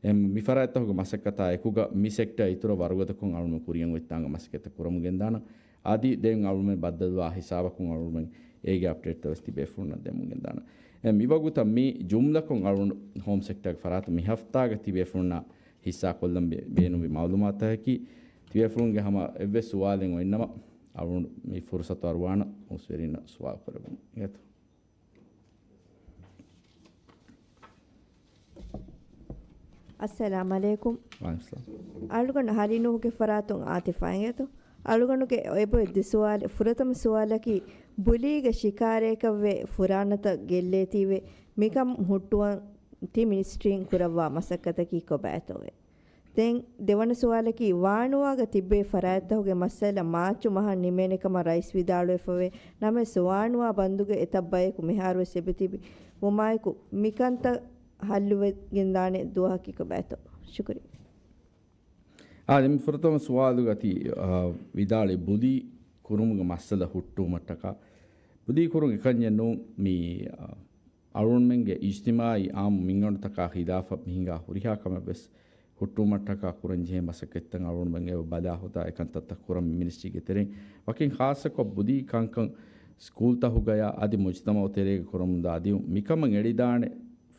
އެ މި ފަރާތްތަކުގެ މަސައްކަތާ އެކުގަ މި ސެކްޓާ އިތުރަށް ވަރުގަދަކޮށް އަޅުގަނޑު ކުރިއަށް އޮތްތާނގަ މަސައްކަތްތައް ކުރަމުން ގެންދާނަން. އަދި ދެން އަޅުމެން ބައްދަލުވާ ހިސާބަކުން އަޅުމެން އޭގެ އަޕްޑޭޓްތައް ވެސް ތިބޭފުޅުންނަށް ދެމުން ގެންދާނަން. އެ މިވަގުތަށް މި ޖުމްލަކޮށް އަޅުގަނޑު ހޯމް ސެކްޓާގެ ފަރާތުން މި ހަފްތާގަ ތިބޭފުޅުންނާ ހިއްސާކޮށްލަން ބޭ-، ބޭނުންވި މައުލޫމާތުތަކަކީ، ތިބޭފުޅުންގެ ހަމަ އެއްވެސް ސުވާލެއް އޮތްނަމަ، އަޅުގަނޑު މި ފުރުސަތު އަރުވާނަން އުސްވެރިންނަށް ސުވާލު ކުރެއްވުން. އިނގޭތޯ؟ އައްސަލާމް ޢަލައިކުމް. ވަޢަލައިކުމް އައްސަލާމް. އަޅުގަނޑު ހަރިނޫހުގެ ފަރާތުން އާތިފާ އިނގޭތޯ؟ އަޅުގަނޑުގެ އެބައޮތް ދެ ސުވާލެއް. ފުރަތަމަ ސުވާލަކީ، ބުލީގެ ޝިކާރައަކަށްވެ ފުރާނަތައް ގެއްލޭތީވެ، މިކަން ހުއްޓުވަން ތި މިނިސްޓްރީން ކުރައްވާ މަސައްކަތަކީ ކޮބާތޯވެ؟ ދެން ދެވަނަ ސުވާލަކީ، ވާނުވާގަ ތިއްބެވި ފަރާތްތަކުގެ މައްސަލަ މާޗު މަހަށް ނިމޭނެ ކަމަށް ރައީސް ވިދާޅުވެފަވޭ. ނަމަވެސް، ވާނުވާ ބަންދުގެ އެތައް ބަޔަކު މިހާރުވެސް އެބަތިބި ވުމާއެކު، މިކަންތައް ހައްލުވެގެންދާނެ ދުވަހަކީ ކޮބާތޯ؟ ޝުކުރިއްޔާ. އާ، ދެން ފުރަތަމަ ސުވާލުގަ ތި، އާ، ވިދާޅުވި ބުލީ ކުރުމުގެ މައްސަލަ ހުއްޓުވުމަށްޓަކާ، ބުލީ ކުރުން އެކަންޏެއް ނޫން، މި، އާ، އަޅުގަނޑުމެންގެ އިޖްތިމާޢީ އާއްމު މިންގަނޑުތަކާ ޚިލާފަށް މި ހިނގާ ހުރިހާ ކަމެއްވެސް ހުއްޓުވުމަށްޓަކާ ކުރަންޖެހޭ މަސައްކަތްތައް އަޅުގަނޑުމެން އެބަ ބަލާ ހުދާ އެކަންތައްތައް ކުރަން މި މިނިސްޓްރީގެ ތެރެއިން. ވަކިން ޚާއްޞަކޮށް ބުލީ ކަންކަން ސްކޫލްތަކުގަޔާ އަދި މުޖްތަމަޢު ތެރޭގަ ކުރަމުންދާ ދިއުން މިކަމަށް އެޅިދާނެ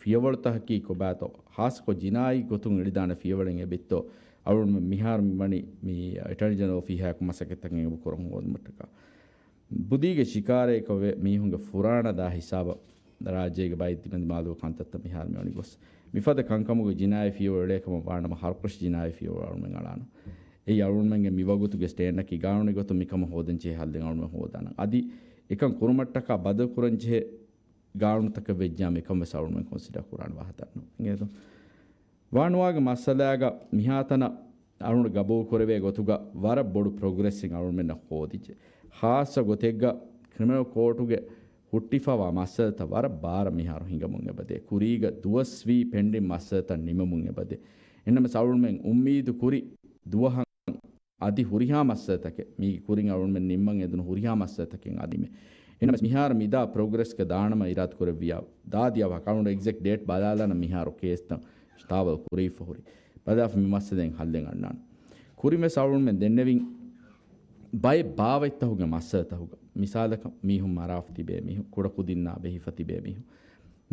ފިޔަވަޅުތަކަކީ ކޮބާތޯ؟ ޚާއްޞަކޮށް ޖިނާއީ ގޮތުން އެޅިދާނެ ފިޔަވަޅެއް އެބައޮތްތޯ؟ އަޅުގަނޑުމެން މިހާރު މިވަނީ މި އެޓާނީ ޖެނެރަލް އޮފީހާއެކު މަސައްކަތްތަކެއް އެބަ ކުރަމުން ހޯދުމަށްޓަކާ. ބުލީގެ ޝިކާރައަކަށްވެ މީހުންގެ ފުރާނަ ދާ ހިސާބަށް ރާއްޖޭގެ ބައެއް ދިމަދިމާލުވި ކަންތައްތައް މިހާރު މިވަނީ ގޮސް. މިފަދަ ކަންކަމުގެ ޖިނާއީ ފިޔަވަޅު އެޅޭ ކަމަށް ވާނަމަ، ހަރުކަށި ޖިނާއީ ފިޔަވަޅު އަޅުމެން އަޅާނަން. އެއީ އަޅުމެންގެ މިވަގުތުގެ ސްޓޭންޑަކީ ގާނޫނީ ގޮތުން މިކަމަށް ހޯދަންޖެހޭ ހައްލެއް އަޅުމެން ހޯދާނަން. އަދި އެކަން ކުރުމަށްޓަކާ ބަދަލު ކުރަންޖެހޭ ގާނޫނުތަކެއް ވެއްޖާމަ އެކަން ވެސް އަޅުމެން ކޮންސިޑާ ކުރާނެ ވާހަކަ ދަންނަވަން. އިނގޭތޯ؟ ވާނުވާގެ މައްސަލާގަ މިހާތަނަށް އަޅުގަނޑު ގަބޫލު ކުރެވޭ ގޮތުގަ ވަރަށް ބޮޑު ޕްރޮގްރެސްއެއް އަޅުގަނޑުމެންނަށް ހޯދިއްޖެ. ޚާއްޞަ ގޮތެއްގަ ކްރިމިނަލް ކޯޓުގެ ހުއްޓިފަވާ މައްސަލަތައް ވަރަށް ބާރަށް މިހާރު ހިނގަމުން އެބަދޭ. ކުރީގަ ދުވަސްވީ ޕެންޑިން މައްސަލަތައް ނިމެމުން އެބަދޭ. އެހެންނަމަވެސް އަޅުގަނޑުމެން އުއްމީދު ކުރި ދުވަހަށް އަދި ހުރިހާ މައްސަލަތަކެއް، މީގެ ކުރިން އަޅުގަނޑުމެން ނިންމަން އެދުނު ހުރިހާ މައްސަލަތަކެއް އަދި މެ. އެހެންނަމަވެސް މިހާރު މިދާ ޕްރޮގްރެސްގަ ދާނަމަ އިރާދަ ކުރެއްވިޔާ، ދާދިޔާ ވާހަކަ އަޅުގަނޑު އެގްޒެކްޓް ޑޭޓް ބަލާލާނަން މިހާރު ކޭސްތައް ތާވަލް ކުރެވިފަ ހުރި. ބަލާފަ މި މައްސަލައިން ހައްލެއް އަންނާނެ. ކުރިން ވެސް އަޅުގަނޑުމެން ދެންނެވިން ބައެއް ބާވަތްތަކުގެ މައްސަލަތަކުގަ، މިސާލަކަށް މީހުން މަރާފަ ތިބޭ މީހުން، ކުޑަކުދިންނާ ބެހިފަ ތިބޭ މީހުން،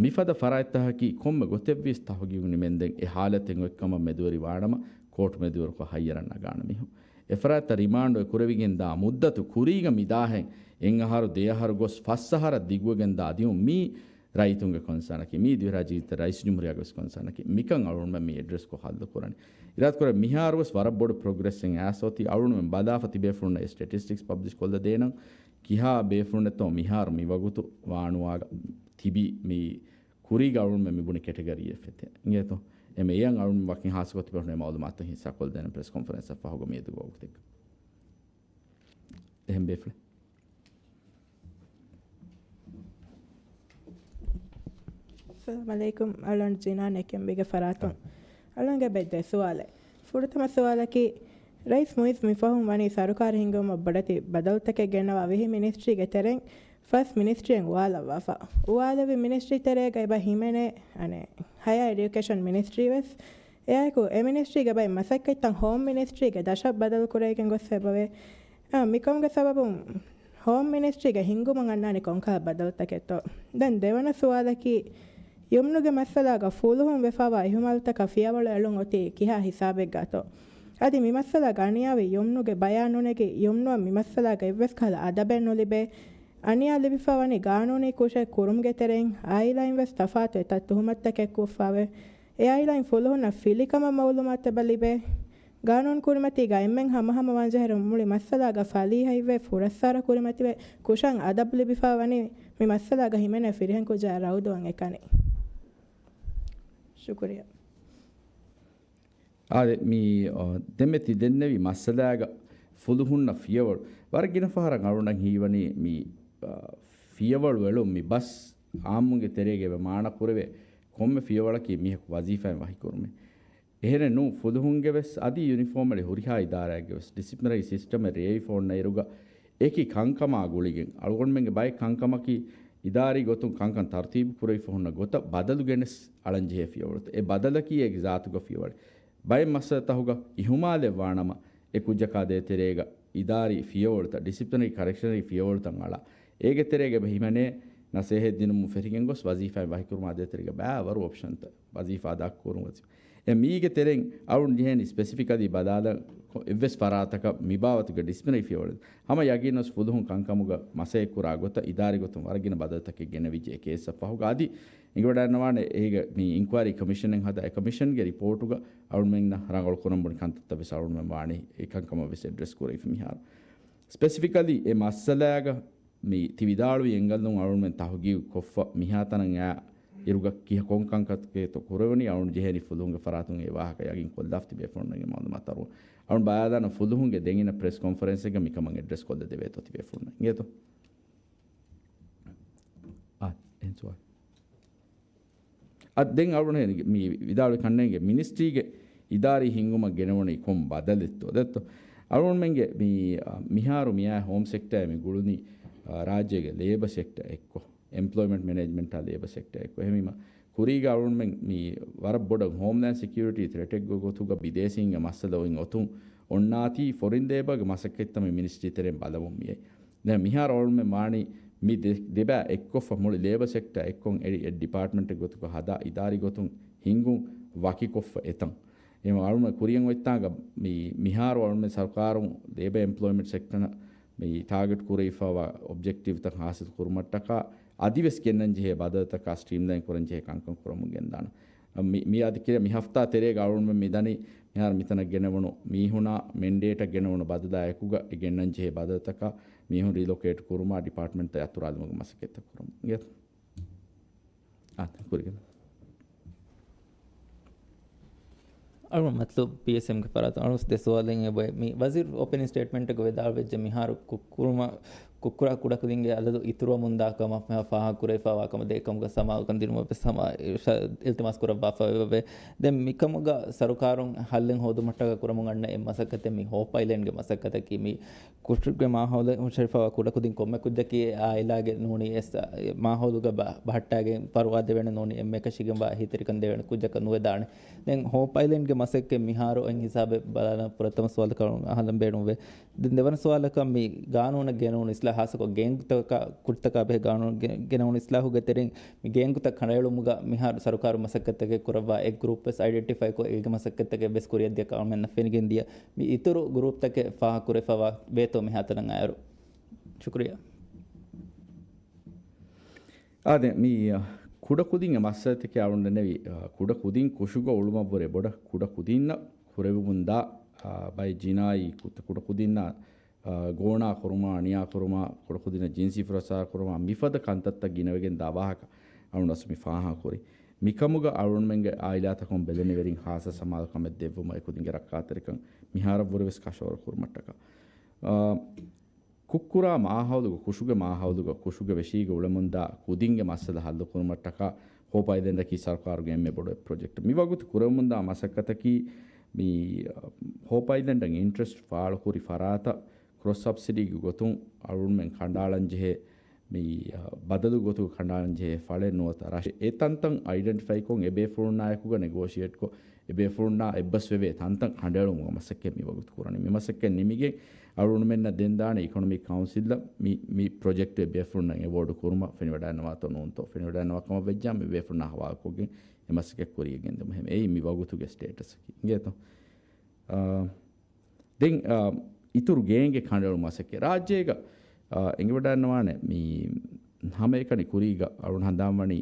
މިފަދަ ފަރާތްތަކަކީ ކޮންމެ ގޮތެއްވިޔަސް ތަހުގީގު ނިމެންދެން އެ ހާލަތެއް އޮތްކަމަށް މެދުވެރިވާނަމަ ކޯޓު މެދުވެރިކޮށް ހައްޔަރަށް ނަގާނެ މީހުން. އެފަރާތްތައް ރިމާންޑު އެ ކުރެވިގެން ދާ މުއްދަތު ކުރީގަ މިދާހެން އެއް އަހަރު ދެ އަހަރު ގޮސް ފަސް އަހަރަށް ދިގުވެގެން ދާ ދިއުން މީ ރައްޔިތުންގެ ކޮންސާނަކީ، މީ ދިވެހިރާއްޖޭގެ ރައީސްޖުމްހޫރިއްޔާގެ ވެސް ކޮންސާނަކީ. މިކަން އަޅުގަނޑުމެން މި އެޑްރެސްކޮށް ހައްލު ކުރަނީ. އިރާދަކުރޭ މިހާރު ވެސް ވަރަށް ބޮޑު ޕްރޮގްރެސްއެއް އައިސް އޮތީ. އަޅުގަނޑުމެން ބަލާފަ ތިބޭފުޅުންނަށް އެ ސްޓެޓިސްޓިކްސް ޕަބްލިޝް ކޮށްލަދޭނަން. ކިހާ ބޭފުޅުންނެއްތޯ މިހާރު މިވަގުތު ވާނުވާގަ ތިބީ މި ކުރީގަ އަޅުގަނޑުމެން މި ބުނި ކެޓަގަރީއެއް ފެތޭ. އިނގޭތޯ؟ އެމެ އެއަށް އަޅުގަނޑު ވަކިން ހާއްސަކޮށް ތިބޭފުޅުންނަށް މައުލޫމާތު ހިއްސާކޮށްދޭނެ ޕްރެސް ކޮންފަރެންސްއަށް ފަހުގަ މިއަދުގެ ވަގުތެއްގަ. އެހެން ބޭފުޅެއް. އައްސަލާމު ޢަލައިކުމް. އަޅުގަނޑު ޖިނާން އެކެމްބީގެ ފަރާތުން. އަޅުގަނޑުގެ ބައެއް ދެ ސުވާލެއް. ފުރަތަމަ ސުވާލަކީ، ރައީސް މުއިއްޒު މިފަހުން ވަނީ ސަރުކާރު ހިންގުމަށް ބޮޑެތި ބަދަލުތަކެއް ގެންނަވާ ވިހި މިނިސްޓްރީގެ ތެރެއިން ފަސް މިނިސްޓްރީއެއް އުވާލައްވާފަ. އުވާލެއްވި މިނިސްޓްރީ ތެރޭގަ އެބަ ހިމެނޭ، އަނެއް، ހަޔާ އެޑިއުކޭޝަން މިނިސްޓްރީ ވެސް. އެއާއެކު އެ މިނިސްޓްރީގެ ބައެއް މަސައްކަތްތައް ހޯމް މިނިސްޓްރީގެ ދަށަށް ބަދަލު ކުރެވިގެން ގޮސް އެބަވޭ. އާ، މިކަމުގެ ސަބަބުން ހޯމް މިނިސްޓްރީގެ ހިންގުމަށް އަންނާނީ ކޮންކަހަލަ ބަދަލުތަކެއްތޯ؟ ދެން ދެވަނަ ސުވާލަކީ، ޔުމްނުގެ މައްސަލާގަ ފުލުހުން ވެފަވާ އިހުމާލުތަކަށް ފިޔަވަޅު އެޅުން އޮތީ ކިހާ ހިސާބެއްގަތޯ؟ އަދި މި މައްސަލާގަ އަނިޔާވި ޔުމްނުގެ ބަޔާން ނުނެގި، ޔުމްނުއަށް މި މައްސަލާގަ އެއްވެސް ކަހަލަ އަދަބެއް ނުލިބޭ. އަނިޔާ ލިބިފަ ވަނީ ގާނޫނީ ކުށެއް ކުރުމުގެ ތެރެއިން އާއިލާއިން ވެސް ތަފާތު އެތައް ތުހުމަތުތަކެއް ކޮށްފަވޭ. އެ އާއިލާއިން ފުލުހުންނަށް ފިލިކަމަށް މައުލޫމާތު އެބަ ލިބޭ. ގާނޫނު ކުރިމަތީގަ އެންމެން ހަމަހަމަ ވާންޖެހޭ މުޅި މައްސަލާގަ ފަލީހައިވެ ފުރައްސާރަ ކުރިމަތިވެ ކުށަށް އަދަބު ލިބިފަ ވަނީ މި މައްސަލާގަ ހިމެނޭ ފިރިހެން ކުއްޖާ ރައުދުއަށް އެކަނި. ޝުކުރިއްޔާ. އާދެ، މި، އަ، ދެންމެ ތި ދެންނެވި މައްސަލާގަ ފުލުހުންނަށް ފިޔަވަޅު ވަރަށް ގިނަ ފަހަރަށް އަޅުގަނޑަށް ހީވަނީ މި، އަ، ފިޔަވަޅު އެޅުން މި ބަސް އާއްމުންގެ ތެރޭގަ އެބަ މާނަ ކުރެވޭ ކޮންމެ ފިޔަވަޅަކީ މީހަކު ވަޒީފާއެއް ވަކިކުރުމެއް. އެހެނެއް ނޫން، ފުލުހުންގެ ވެސް އަދި ޔުނިފޯމަލީ ހުރިހާ އިދާރާއެއްގެ ވެސް ޑިސިޕްލިނަރީ ސިސްޓަމެއް ރޭވިފަ އޮންނަ އިރުގަ އެކި ކަންކަމާ ގުޅިގެން އަޅުގަނޑުމެންގެ ބައެއް ކަންކަމަކީ އިދާރީ ގޮތުން ކަންކަން ތަރުތީބު ކުރެވިފަ ހުންނަ ގޮތަށް ބަދަލު ގެނެސް އަޅަން ޖެހޭ ފިޔަވަޅުތައް. އެ ބަދަލަކީ އޭގެ ޒާތުގަ ފިޔަވަޅެއް. ބައެއް މައްސަލަތަކުގަ އިހުމާލެއް ވާނަމަ، އެ ކުއްޖަކާ ދޭތެރޭގަ އިދާރީ ފިޔަވަޅުތައް، ޑިސިޕްލިނަރީ ކަރެކްޝަނަރީ ފިޔަވަޅުތައް އަޅާ. އޭގެ ތެރޭގަ އެބަ ހިމެނޭ ނަސޭހަތް ދިނުމުން ފެށިގެން ގޮސް ވަޒީފާއިން ވަކިކުރުމާ ދޭތެރޭގަ ބައިވަރު އޮޕްޝަންތައް ވަޒީފާ އަދާކުރުން ވަޒީފާ. އެ މީގެ ތެރެއިން އަޅުން ޖެހޭނީ ސްޕެސިފިކަލީ ބަލާލަން ކޮ-، އެއްވެސް ފަރާތަކަށް މިބާވަތުގެ ޑިސިޕްލިނަރީ ފިޔަވަޅު. ހަމަ ޔަގީންވެސް ފުލުހުން ކަންކަމުގަ މަސައްކަތް ކުރާ ގޮތަށް އިދާރީ ގޮތުން ވަރަށް ގިނަ ބަދަލުތަކެއް ގެނެވިއްޖެ އެ ކޭސްއަށް ފަހުގަ. އަދި އެނގިވަޑައިގަންނަވާނެ އޭގެ މި އިންކުއަރީ ކޮމިޝަނެއް ހަދާ، އެ ކޮމިޝަންގެ ރިޕޯޓުގަ އަޅުމެންނަށް ރަނގަޅު ކުރަން ބުނި ކަންތައްތައް ވެސް އަޅުމެން ވާނީ އެ ކަންކަމަށް ވެސް އެޑްރެސް ކުރެވިފަ މިހާރު. ސްޕެސިފިކަލީ އެ މައްސަލާގަ މި ތި ވިދާޅުވި އެންގަލުން އަޅުމެން ތަހުގީގު ކޮށްފަ މިހާތަނަށް އާ އިރުގަ ކިހަ ކޮން ކަންކަންތަކެއްތޯ ކުރެވުނީ އަޅުން ޖެހޭނީ ފުލުހުންގެ ފަރާތުން އެ ވާހަކަ ޔަގީން ކޮށްލާފަ ތިބޭފުޅުންނަށް މައުލޫމާތު އަރުވަން. އަޅުން ބަޔާލާނަ ފުލުހުންގެ ދެން އިން ޕްރެސް ކޮންފަރެންސެއްގަ މިކަމަށް އެޑްރެސް ކޮށްލަދެވޭތޯ ތިބޭފުޅުންނަށް. އިނގޭތޯ؟ އާ، އެހެން ސުވާލު. އަދި ދެން އަޅުގަނޑު މި ވިދާޅުވި ކަންނޭނގެ މިނިސްޓްރީގެ އިދާރީ ހިންގުމަށް ގެނެވުނީ ކޮން ބަދަލެއްތޯ؟ ދެއްތޯ؟ އަޅުގަނޑުމެންގެ މި، އަ، މިހާރު މިއާ ހޯމް ސެކްޓަރ މި ގުޅުނީ، އަ، ރާއްޖޭގެ ލޭބަ ސެކްޓަރ އެއްކޮށް، އެމްޕްލޯއިމަންޓް މެނޭޖްމަންޓާ ލޭބަ ސެކްޓަރ އެއްކޮށް. އެހެންވީމަ، ކުރީގަ އަޅުގަނޑުމެން މި ވަރަށް ބޮޑަށް ހޯމްލޭންޑް ސެކިއުރިޓީ ތްރެޓެއްގެ ގޮތުގަ ބިދޭސީންގެ މައްސަލަ އޮތް އޮތުން އޮންނާތީ ފޮރިން ލޭބަގެ މަސައްކަތްތައް މި މިނިސްޓްރީ ތެރެއިން ބަލަމުން މިއައި. ދެން މިހާރު އަޅުމެން ވާނީ މި ދެ-، ދެބައި އެއްކޮށްފަ މުޅި ލޭބަ ސެކްޓަ އެއްކޮށް އެ-، އެ ޑިޕާޓްމަންޓެއް ގޮތުގަ ހަދާ އިދާރީ ގޮތުން ހިންގުން ވަކިކޮށްފަ އެތަން. އެހެން އަޅުމެން ކުރިޔަށް އޮތްތާނގަ މި-، މިހާރު އަޅުމެން ސަރުކާރުން ލޭބަ އެމްޕްލޯއިމަންޓް ސެކްޓަރ މި ޓާގެޓް ކުރެވިފަވާ އޮބްޖެކްޓިވްތައް ހާސިލް ކުރުމަށްޓަކާ އަދިވެސް ގެންނަން ޖެހޭ ބަދަލުތަކާ ސްޓްރީމްލައިން ކުރަން ޖެހޭ ކަންކަން ކުރަމުން ގެންދާނަ. މި-، މި އަދި ކިރިޔަ މި ހަފްތާ ތެރޭގަ އަޅުގަނޑުމެން މިދަނީ މިހާރު މިތަނަށް ގެނެވުނު މީހުނާ މެންޑޭޓަށް ގެނެވުނު ބަދަލާ އެކުގަ އެ ގެންނަން ޖެހޭ ބަދަލުތަކާ މީހުން ރީލޮކޭޓް ކުރުމާ ޑިޕާޓްމަންޓްތައް އަތުރާލުމުގެ މަސައްކަތްތައް ކުރަމުން. އިނގޭތަ؟ އާ، ކުރިގެން. އަޅު މަތްލޫބް ޕީއެސްއެމްގެ ފަރާތުން އަޅުސް ދެ ސުވާލެއް އެބައޮތް. މި ވަޒީރު އޯޕެނިން ސްޓޭޓްމަންޓެއްގަ ވިދާޅުވެއްޖެ މިހާރު ކު-، ކުރުމަށް ކުއްކުރާ ކުޑަކުދިންގެ އަދަދު އިތުރުވަމުންދާ ކަމަށް ފާހަގަކުރެވިފަވާ ކަމަށް ދޭ ކަމުގަ ސަމާލުކަން ދިނުމަށް ވެސް ހަމަ އިރުޝާ-، އިލްތިމާސް ކުރައްވާފައިވެއެވެ. ދެން މިކަމުގަ ސަރުކާރުން ހައްލެއް ހޯދުމަށްޓަކާ ކުރަމުން އަންނަ އެއް މަސައްކަތެއް މި ހޯޕް އައިލެންޑްގެ މަސައްކަތަކީ މި ކުށުގެ މާހައުލެއް ހުށަހެޅިފައިވާ ކުޑަކުދިން ކޮންމެ ކުއްޖަކީ އެ އާއިލާގެ ނޫނީ އެސް-، މާހައުލުގަ ބަ-، ބަހައްޓާގެން ފަރުވާ ދެވޭނެ ނޫނީ އެންމެ އެކަށީގެންވާ އެހީތެރިކަން ދެވޭނެ ކުއްޖަކަށް ނުވެދާނެ. ދެން ހޯޕް އައިލެންޑްގެ މަސައްކަތް މިހާރު އޮތް ހިސާބެއް ބަލާލަން ފުރަތަމަ ސުވާލަކަށް އަހަލަން ބޭނުންވޭ. ދެން ދެވަނަ ސުވާލަކަށް މި ގާނޫނަށް ގެނެވުނު އިސްލާހް ހާއްސަކޮށް ގޭންގުތަކާ ކުށްތަކާ ބެހޭ ގާނޫނަށް ގެ-، ގެނެވުނު އިސްލާހުގެ ތެރެއިން މި ގޭންގުތައް ކަނޑައެޅުމުގަ މިހާރު ސަރުކާރު މަސައްކަތްތަކެއް ކުރައްވާ އެއް ގްރޫޕް ވެސް އައިޑެންޓިފައިކޮށް އޭގެ މަސައްކަތްތަކެއް ވެސް ކުރިއަށްދިޔަ ކަމަށް އަޅުމެންނަށް ފެނިގެންދިޔަ. މި އިތުރު ގްރޫޕްތަކެއް ފާހަގަކުރެވިފައިވާ ވޭތޯ މިހާތަނަށް އައިއިރު. ޝުކުރިއްޔާ. އާދެ، މި، އަ، ކުޑަކުދިންގެ މައްސަލަތަކެއް އަޅުގަނޑު ދެންނެވި، އަ، ކުޑަކުދިން ކުށުގަ އުޅުމަށްވުރެ ބޮޑަށް ކުޑަކުދިންނަށް ކުރެވެމުންދާ، އަ، ބައެއް ޖިނާއީ ކުށްތައް ކުޑަކުދިންނާ، އަ، ގޯނާ ކުރުމާ، އަނިޔާ ކުރުމާ، ކުޑަކުދިންނަށް ޖިންސީ ފުރައްސާރަ ކުރުމާ، މިފަދަ ކަންތައްތައް ގިނަވެގެން ދާ ވާހަކަ އަޅުގަނޑު މި ފާހަގަކުރި. މިކަމުގަ އަޅުގަނޑުމެންގެ އާއިލާތަކުން ބެލެނިވެރިން ހާއްސަ ސަމާލުކަމެއް ދެއްވުމަށް އެކުދިންގެ ރައްކާތެރިކަން މިހާރަށްވުރެވެސް ކަށަވަރު ކުރުމަށްޓަކާ. އަ، ކުށްކުރާ މާހައުލުގަ، ކުށުގެ މާހައުލުގަ، ކުށުގެ ވެށީގަ އުޅެމުންދާ ކުދިންގެ މައްސަލަ ހައްލުކުރުމަށްޓަކާ ހޯޕް އައިލެންޑަކީ ސަރުކާރުގެ އެންމެ ބޮޑު ޕްރޮޖެކްޓް. މިވަގުތު ކުރެވެމުންދާ މަސައްކަތަކީ މި، އަ، ހޯޕް އައިލެންޑަށް އިންޓްރެސްޓް ފާޅުކުރި ފަރާތަށް ކްރޮސް ސަބްސިޑީގެ ގޮތުން އަޅުގަނޑުމެން ކަނޑައަޅަންޖެހޭ މި، އަ، ބަދަލު ގޮތުގަ ކަނޑައަޅަންޖެހޭ ފަޅެއް ނުވަތަ ރަށެއް. އެ ތަންތަން އައިޑެންޓިފައިކޮށް އެބޭފުޅުންނާއެކުގަ ނެގޯޝިއޭޓްކޮށް، އެބޭފުޅުންނާ އެއްބަސްވެވޭ ތަންތަން ކަނޑައެޅުމުގެ މަސައްކަތް މިވަގުތު ކުރަނީ. މި މަސައްކަތް ނިމިގެން އަޅުގަނޑުމެންނަށް ދެންދާނެ އިކޮނޮމިކް ކައުންސިލަށް މި، މި ޕްރޮޖެކްޓް އެބޭފުޅުންނަށް އެވޯޑު ކުރުމަށް ފެނިވަޑައިންނަވާތޯ ނޫންތޯ ފެނިވަޑައިންނަވާ ކަމަށް ވެއްޖާ މި ބޭފުޅުންނާ ހަވާލުކޮށްގެން އެ މަސައްކަތް ކުރިޔަށް ގެންދަމުން ހެމެ. އެއީ މި ވަގުތުގެ ސްޓޭޓަސްއަކީ. އިނގޭތޯ؟ އާ، ދެން، އާ، އިތުރު ގޭންގެ ކަނޑައެޅުމު މަސައްކަތް ރާއްޖޭގަ، އާ، އެނގިވަޑައިންނަވާނެ މި ހަމައެކަނި ކުރީގަ އަޅުން ހަނދާންވަނީ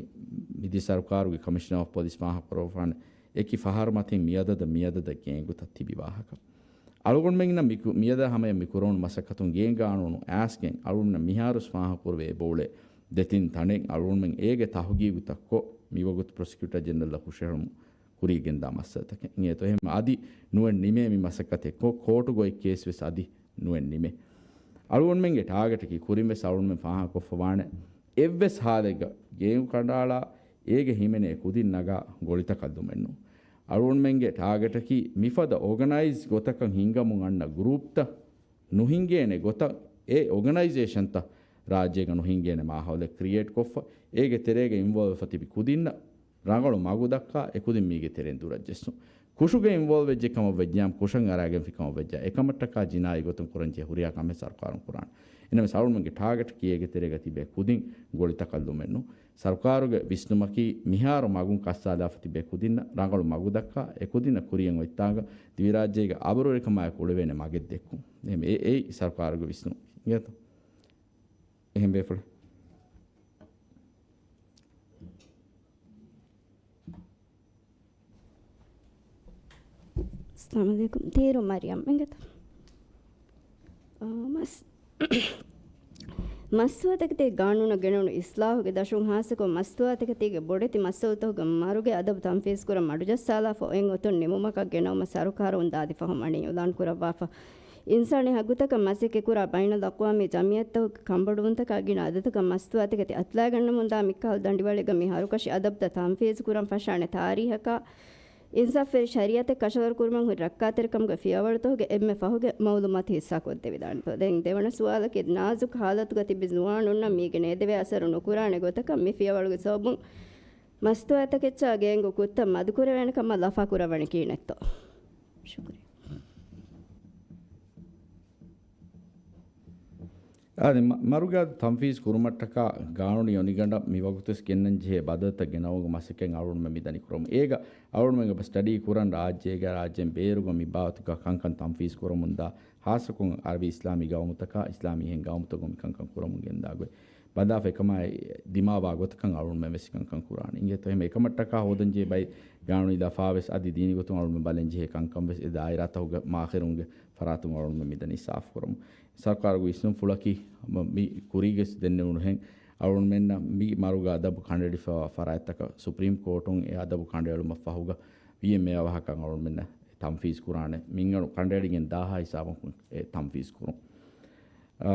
މިދި ސަރުކާރުގެ ކަމިޝަނަރ އޮފް ޕޮލިސް ފާހަގަކުރައްވާނެ އެކި ފަހަރު މަތިން މިއަދަދަށް މިއަދަދަށް ގޭންގުތައް ތިބި ވާހަކަ. އަޅުގަނޑުމެންނަށް މިކު-، މިއަދާ ހަމަޔަށް މި ކުރެވުނު މަސައްކަތުން ގޭން ގާނޫނު އައިސްގެން އަޅުގަނޑުމެންނަށް މިހާރުސް ފާހަގަކުރެވޭ އެބައުޅޭ ދެތިން ތަނެއް އަޅުގަނޑުމެން އޭގެ ތަހުގީގުތައްކޮށް މިވަގުތު ޕްރޮސިކިއުޓަރ ޖެނެރަލްއަށް ހުށަހެޅުމުން ކުރިޔަށް ގެންދާ މައްސަލަތަކެއް. އެއީ އެހެން އަދި ނުވެން ނިމޭ މި މަސައްކަތެއް ކޯ-، ކޯޓު ގޮތް ކޭސް ވެސް އަދި ނުވެން ނިމޭ. އަޅުގަނޑުމެންގެ ޓާގެޓަކީ ކުރިން ވެސް އަޅުގަނޑުމެން ފާހަގަކޮށްފަވާނެ އެއްވެސް ހާލެއްގަ ގޭންގު ކަނޑައަޅާ އޭގެ ހިމެނޭ ކުދިން ނަގާ ގޮޅިތަކަށް ލުމެއްނު. އަޅުގަނޑުމެންގެ ޓާގެޓަކީ މިފަދަ އޯގަނައިޒް ގޮތަކަށް ހިންގަމުން އަންނަ ގްރޫޕްތައް ނުހިންގޭނެ ގޮތަށް އެ އޯގަނައިޒޭޝަންތައް ރާއްޖޭގަ ނުހިންގޭނެ މާހައުލެއް ކްރިއޭޓްކޮށްފަ، އޭގެ ތެރޭގަ އިންވޯލްވްވެފަ ތިބި ކުދިންނަށް ރަނގަޅު މަގު ދައްކާ، އެކުދިން މީގެ ތެރެއިން ދުރަށް ޖެއްސުން. ކުށުގަ އިންވޯލްވް ވެއްޖެ ކަމަށް ވެއްޖެއާމް ކުށަށް އަރާގެންފި ކަމަށް ވެއްޖާ، އެކަމަށްޓަކާ ޖިނާއީ ގޮތުން ކުރަންޖެހޭ ހުރިހާ ކަމެއް ސަރުކާރުން ކުރާނެ. އެހެންނަމަވެސް އަޅުގަނޑުމެންގެ ޓާގެޓަކީ އޭގެ ތެރޭގަ ތިބޭ ކުދިން ގޮޅިތަކަށް ލުމެއްނު. ސަރުކާރުގެ ވިސްނުމަކީ މިހާރު މަގުން ކައްސާލާފަ ތިބޭ ކުދިންނަށް ރަނގަޅު މަގު ދައްކާ، އެކުދިންނަށް ކުރިޔަށް އޮތްތާނގަ ދިވެހިރާއްޖޭގެ އަބުރުވެރިކަމާއެކު އުޅެވޭނެ މަގެއް ދެއްކުން. އެހެން އެ-، އެއީ ސަރުކާރުގެ ވިސްނުން. އިނގޭތޯ؟ އެހެން ބޭފުޅެއް. އައްސަލާމު ޢަލައިކުމް. ތީރު މަރިޔަމް އިނގޭތަ؟ އާ، މަސް-، މަސްތުވާތަކެތީގެ ގާނޫނަށް ގެނެވުނު އިސްލާހުގެ ދަށުން ހާއްސަކޮށް މަސްތުވާތަކެތީގެ ބޮޑެތި މައްސަލަތަކުގެ މަރުގެ އަދަބު ތަންފީޒުކުރަން މަޑުޖައްސާލާފަ އޮތް އޮތުން ނިމުމަކަށް ގެނައުމަށް ސަރުކާރުން ދާދި ފަހުން އަންނަ އިޢުލާން ކުރައްވާފަ. އިންސާނީ ހައްގުތަކަށް މަސައްކަތްކުރާ ބައިނަލްއަޤްވާމީ ޖަމިއްޔަތުތަކުގެ ކަންބޮޑުވުންތަކާ ގިނަ އަދަދަކަށް މަސްތުވާތަކެތި އަތުލާގަންނަމުންދާ މިކަހަލަ ދަނޑިވަޅެއްގަ މި ހަރުކަށި އަދަބުތައް ތަންފީޒުކުރަން ފަށާނެ ތާރީހަކާ، އިންސާފުވެރި ޝަރީޢަތެއް ކަށަވަރުކުރުމަށް ހުރި ރައްކާތެރިކަމުގެ ފިޔަވަޅުތަކުގެ އެންމެ ފަހުގެ މައުލޫމާތު ހިއްސާކޮށްދެވިދާނެތޯ؟ ދެން ދެވަނަ ސުވާލަކީ، ނާޒުކު ހާލަތުގަ ތިބި ޒުވާނުންނަށް މީގެ ނޭދެވޭ އަސަރު ނުކުރާނެ ގޮތަކަށް މި ފިޔަވަޅުގެ ސަބަބުން މަސްތުވާތަކެއްޗާ ގޭންގު ކުށްތައް މަދުކުރެވޭނެ ކަމަށް ލަފާކުރައްވަނީ ކިހިނެއްތޯ؟ ޝުކުރިއްޔާ. އާދެ، މަ-، މަރުގެ އަދަދު ތަންފީޒު ކުރުމަށްޓަކާ ގާނޫނީ އޮނިގަނޑަށް މިވަގުތުވެސް ގެންނަންޖެހޭ ބަދަލުތައް ގެނައުމުގެ މަސައްކަތް އަޅުގަނޑުމެން މިދަނީ ކުރަމުން. އޭގަ އަޅުގަނޑުމެން އެބަ ސްޓަޑީ ކުރަން ރާއްޖޭގަ ރާއްޖޭން ބޭރުގަ މި ބާވަތުގަ ކަންކަން ތަންފީޒު ކުރަމުންދާ، ހާއްސަކޮށް އަރަބި އިސްލާމީ ގައުމުތަކާ އިސްލާމީ އެހެން ގައުމުތަކުން މި ކަންކަން ކުރަމުން ގެންދާ ގޮތް. ބަލާފަ އެކަމާ ދިމާވާ ގޮތަކަށް އަޅުގަނޑުމެން ވެސް ކަންކަން ކުރާނެ. އިނގޭތޯ؟ އެހެން އެކަމަށްޓަކާ ހޯދަންޖެހޭ ބައެއް ގާނޫނީ ލަފާވެސް އަދި ދީނީ ގޮތުން އަޅުގަނޑުމެން ބަލަންޖެހޭ ކަންކަން ވެސް އެ ދާއިރާތަކުގެ މާހިރުންގެ ފަރާތުން އަޅުގަނޑުމެން މިދަނީ ސާފުކުރަމުން. ސަރުކާރުގެ ވިސްނުންފުޅަކީ މަ-، މި ކުރީގެސް ދެންނެވުނުހެން އަޅުގަނޑުމެންނަށް މި މަރުގެ އަދަބު ކަނޑައެޅިފައިވާ ފަރާތްތަކަށް ސުޕްރީމް ކޯޓުން އެ އަދަބު ކަނޑައެޅުމަށް ފަހުގަ ވީއެމްއޭ ވާހަކަ އަޅުގަނޑުމެންނަށް ތަންފީޒު ކުރާނެ. މިންގަނޑު ކަނޑައެޅިގެން ދާހާ ހިސާބަކުން އެ ތަންފީޒު ކުރުން. އާ،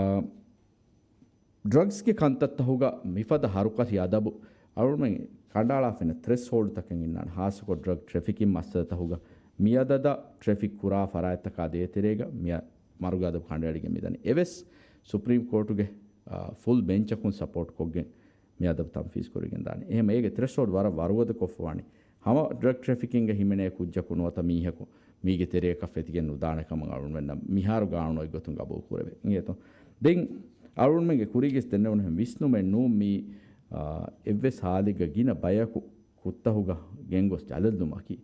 ޑްރަގްސްގެ ކަންތައްތަހުގަ މިފަދަ ހަރުކަށި އަދަބު އަޅުގަނޑުމެން ކަނޑައަޅާފިނަ ތްރެސްހޯލްޑްތަކެއް އިންނާނެ. ހާއްސަކޮށް ޑްރަގް ޓްރެފިކިން މައްސަލަތަހުގަ މިއަދަދަށް ޓްރެފިކް ކުރާ ފަރާތްތަކާ ދޭތެރޭގަ މިއަ-، މަރުގެ އަދަބު ކަނޑައެޅިގެން މިދަނީ. އެވެސް ސުޕްރީމް ކޯޓުގެ، އާ، ފުލް ބެންޗަކުން ސަޕޯޓްކޮށްގެން މި އަދަބު ތަންފީޒު ކުރިގެން ދާނެ. އެހެން އޭގެ ތްރެސްހޯލްޑް ވަރަށް ވަރުގަދަ ކޮށްފަވާނީ. ހަމަ ޑްރަގް ޓްރެފިކިންގ ހިމެނޭ ކުއްޖަކު ނުވަތަ މީހަކު މީގެ ތެރެއަކަށް ފެތިގެން ނުދާނެ ކަމަށް އަޅުގަނޑުމެންނަށް މިހާރު ގާނޫނު އޮތްގޮތުން ގަބޫލު ކުރެވޭ. އިނގޭތޯ؟ ދެން އަޅުގަނޑުމެންގެ ކުރީގެސް ދެންނެވުނުހެން ވިސްނުމެއް ނޫން މީ، އާ، އެއްވެސް ހާލެއްގަ ގިނަ ބަޔަކު ކުށްތަހުގަ ގެންގޮސް ޖަލަށްލުމަކީ.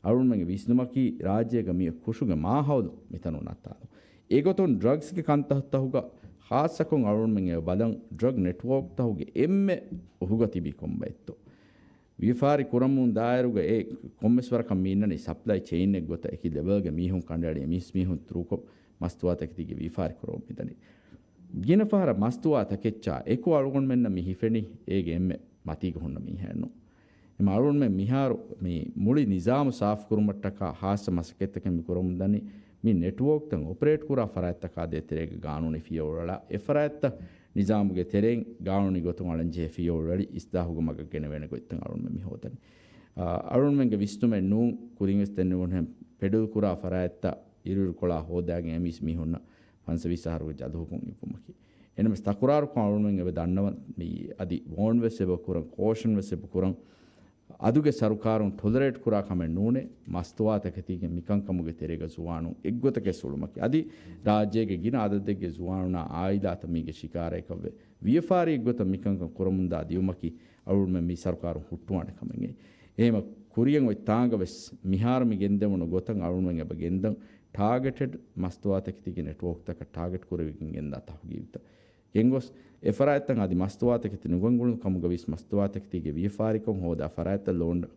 އަޅުގަނޑުމެންގެ ވިސްނުމަކީ ރާއްޖޭގަ މިއޮތް ކުށުގެ މާހައުލު މިތަނުން ނައްތާލުން. އެގޮތުން ޑްރަގްސްގެ ކަންތައްތަހުގަ ޚާއްޞަކޮށް އަޅުގަނޑުމެން އެބަ ބަލަން ޑްރަގް ނެޓްވޯކްތަކުގެ އެންމެ އުހުގަ ތިބީ ކޮންބައެއްތޯ. ވިޔަފާރި ކުރަމުން ދާއިރުގަ އެ ކޮންމެސް ވަރަކަށް މި އިންނަނީ ސަޕްލައި ޗެއިންއެއް ގޮތަށް އެކި ލެވެލްގެ މީހުން ކަނޑައެޅި އެ މީސް މީހުން ތުރޫކޮށް މަސްތުވާތަކެތީގެ ވިޔަފާރި ކުރަމުން މިދަނީ. ގިނަ ފަހަރަށް މަސްތުވާ ތަކެއްޗާ އެކު އަޅުގަނޑުމެންނަށް މި ހިފެނީ އޭގެ އެންމެ މަތީގަ ހުންނަ މީހާއެއްނު. އެމަ އަޅުގަނޑުމެން މިހާރު މި މުޅި ނިޒާމު ސާފުކުރުމަށްޓަކާ ހާއްސަ މަސައްކަތްތަކެއް މި ކުރަމުން ދަނީ، މި ނެޓްވޯކްތައް އޮޕަރޭޓް ކުރާ ފަރާތްތަކާ ދޭތެރޭގެ ގާނޫނީ ފިޔަވަޅުއަޅާ، އެ ފަރާތްތައް ނިޒާމުގެ ތެރެއިން ގާނޫނީ ގޮތުން އަޅަންޖެހޭ ފިޔަވަޅުއަޅި އިސްލާހުގެ މަގަށް ގެނެވޭނެ ގޮތްތައް އަޅުގަނޑުމެން މި ހޯދަނީ. އަ، އަޅުގަނޑުމެންގެ ވިސްނުމެއް ނޫން، ކުރިންވެސް ދެންނެވުނުހެން ޕެޑަލް ކުރާ ފަރާތްތައް އިރުއިރުކޮޅާ ހޯދާގެން އެ މީސް މީހުންނަށް ފަންސަވީސް އަހަރުގެ ޖަލު ހުކުމް އިއްވުމަކީ. އެނަމަސް ތަކުރާރުކޮށް އަޅުގަނޑުމެން އެބަ ދަންނަވަން މި އަދި ވޯންވެސް އެބަ ކުރަން، ކޯޝަން ވެސް އެބަ ކުރަން. އަދުގެ ސަރުކާރުން ޓޮލަރޭޓް ކުރާ ކަމެއް ނޫނޭ، މަސްތުވާތަކެތީގެ މިކަންކަމުގެ ތެރޭގަ ޒުވާނުން އެއްގޮތަކަށް ސުޅުމަކީ. އަދި ރާއްޖޭގެ ގިނަ އަދަދެއްގެ ޒުވާނުންނާ އާއިލާތައް މީގެ ޝިކާރައަކަށްވެ، ވިޔަފާރިއެއްގޮތަށް މިކަންކަން ކުރަމުންދާ ދިޔުމަކީ އަޅުގަނޑުމެން މި ސަރުކާރުން ހުއްޓުވާނެ ކަމެއް. އެހެން ކުރިޔަށް އޮތް ތާނގަ ވެސް މިހާރު މި ގެންދެވުނު ގޮތަށް އަޅުގަނޑުމެން އެބަ ގެންދަން ޓާގެޓެޑް މަސްތުވާތަކެތީގެ ނެޓްވޯކްތަކަށް ޓާގެޓް ކުރެވިގެން ގެންދާ ތަހުގީގުތައް. ގެންގޮސް އެ ފަރާތްތައް އަދި މަސްތުވާތަކެތި ނުގަންގުޅުން ކަމުގަ ވިސް މަސްތުވާތަކެތީގެ ވިޔަފާރިކޮށް ހޯދާ ފަރާތްތައް ލޯންޑަ،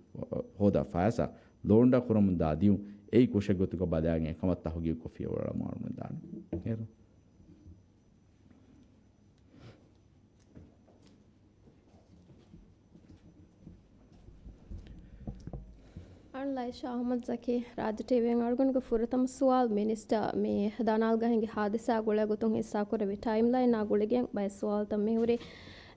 ހޯދާ ފައިސާ ލޯންޑާ ކުރަމުން ދާ ދިޔުން އެއީ ކުށެއް ގޮތުގަ ބަލާގެން އެކަމަށް ތަހުގީގުކޮށް ފިޔަވަޅު އަޅަމުން ދާނެ. އޭރު. އަން ލައިޝާ އަޙްމަދު ޒަކީ، ރާއްޖެ ޓީވީއިން އަޅުގަނޑުގެ ފުރަތަމަ ސުވާލު މިނިސްޓަރ މި ދަނާލްގަ ހިނގި ހާދިސާ ގުޅޭ ގޮތުން ހިއްސާކުރެއްވި ޓައިމްލައިނާ ގުޅިގެން ބައެއް ސުވާލުތައް މިހުރީ.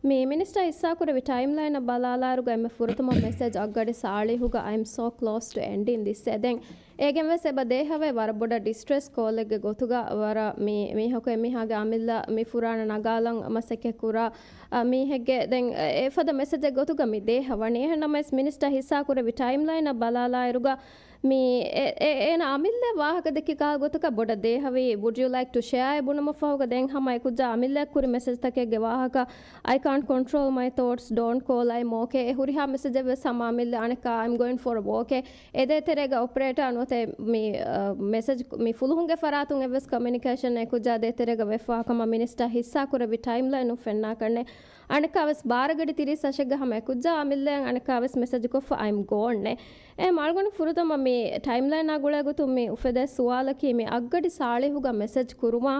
މި މިނިސްޓަރ ހިއްސާކުރެއްވި ޓައިމްލައިނަށް ބަލާލާއިރުގަ އެންމެ ފުރަތަމަ މެސެޖް އަށްގަޑި ސާޅީހުގަ "I am so close to ending this" އެދެން. އޭގެން ވެސް އެބަ ދޭހަވޭ ވަރަށް ބޮޑަށް ޑިސްޓްރެސް ކޯލެއްގެ ގޮތުގަ ވަރަށް މި މީހަކު އެމީހާގެ އަމިއްލަ މި ފުރާނަ ނަގާލަން މަސައްކަތް ކުރާ، އަ، މީހެއްގެ ދެން އެފަދަ މެސެޖެއް ގޮތުގަ މި ދޭހަވަނީ. އެހެންނަމަވެސް މިނިސްޓަރ ހިއްސާކުރެއްވި ޓައިމްލައިނަށް ބަލާލާއިރުގަ މި އެ، އެ، އޭނަ އަމިއްލަ ވާހަކަ ދެއްކި ކަހަލަ ގޮތަކަށް ބޮޑަށް ދޭހަވީ "Would you like to share" އެ ބުނުމަށްފަހުގަ ދެން ހަމަ އެކުއްޖާ އަމިއްލައަށް ކުރި މެސެޖްތަކެއްގެ ވާހަކަ "I can't control my thoughts, don't call, I'm okay" އެ ހުރިހާ މެސެޖެއް ވެސް ހަމަ އަމިއްލަ އަނެއްކާ "I'm going for a walk" އެ ދޭތެރޭގަ އޮޕަރޭޓާ ނުވަތަ މި، އަ، މެސެޖް މި ފުލުހުންގެ ފަރާތުން އެއްވެސް ކޮމިއުނިކޭޝަން އެކުއްޖާ ދޭތެރޭގަ ވެފާ ކަމަށް މިނިސްޓަރ ހިއްސާކުރެއްވި ޓައިމްލައިނުން ފެންނާކަށްނެ. އަނެއްކާވެސް ބާރަގަޑި ތިރީސް އަށެއްގަ ހަމަ އެކުއްޖާ އަމިއްލައަށް އަނެއްކާވެސް މެސެޖް ކޮށްފަ "I'm gone" ނެ. އެ މަޅުގަނޑު ފުރަތަމަ މި ޓައިމްލައިނާ ގުޅޭ ގޮތުން މި އުފެދޭ ސުވާލަކީ މި އަށްގަޑި ސާޅީހުގަ މެސެޖް ކުރުމާ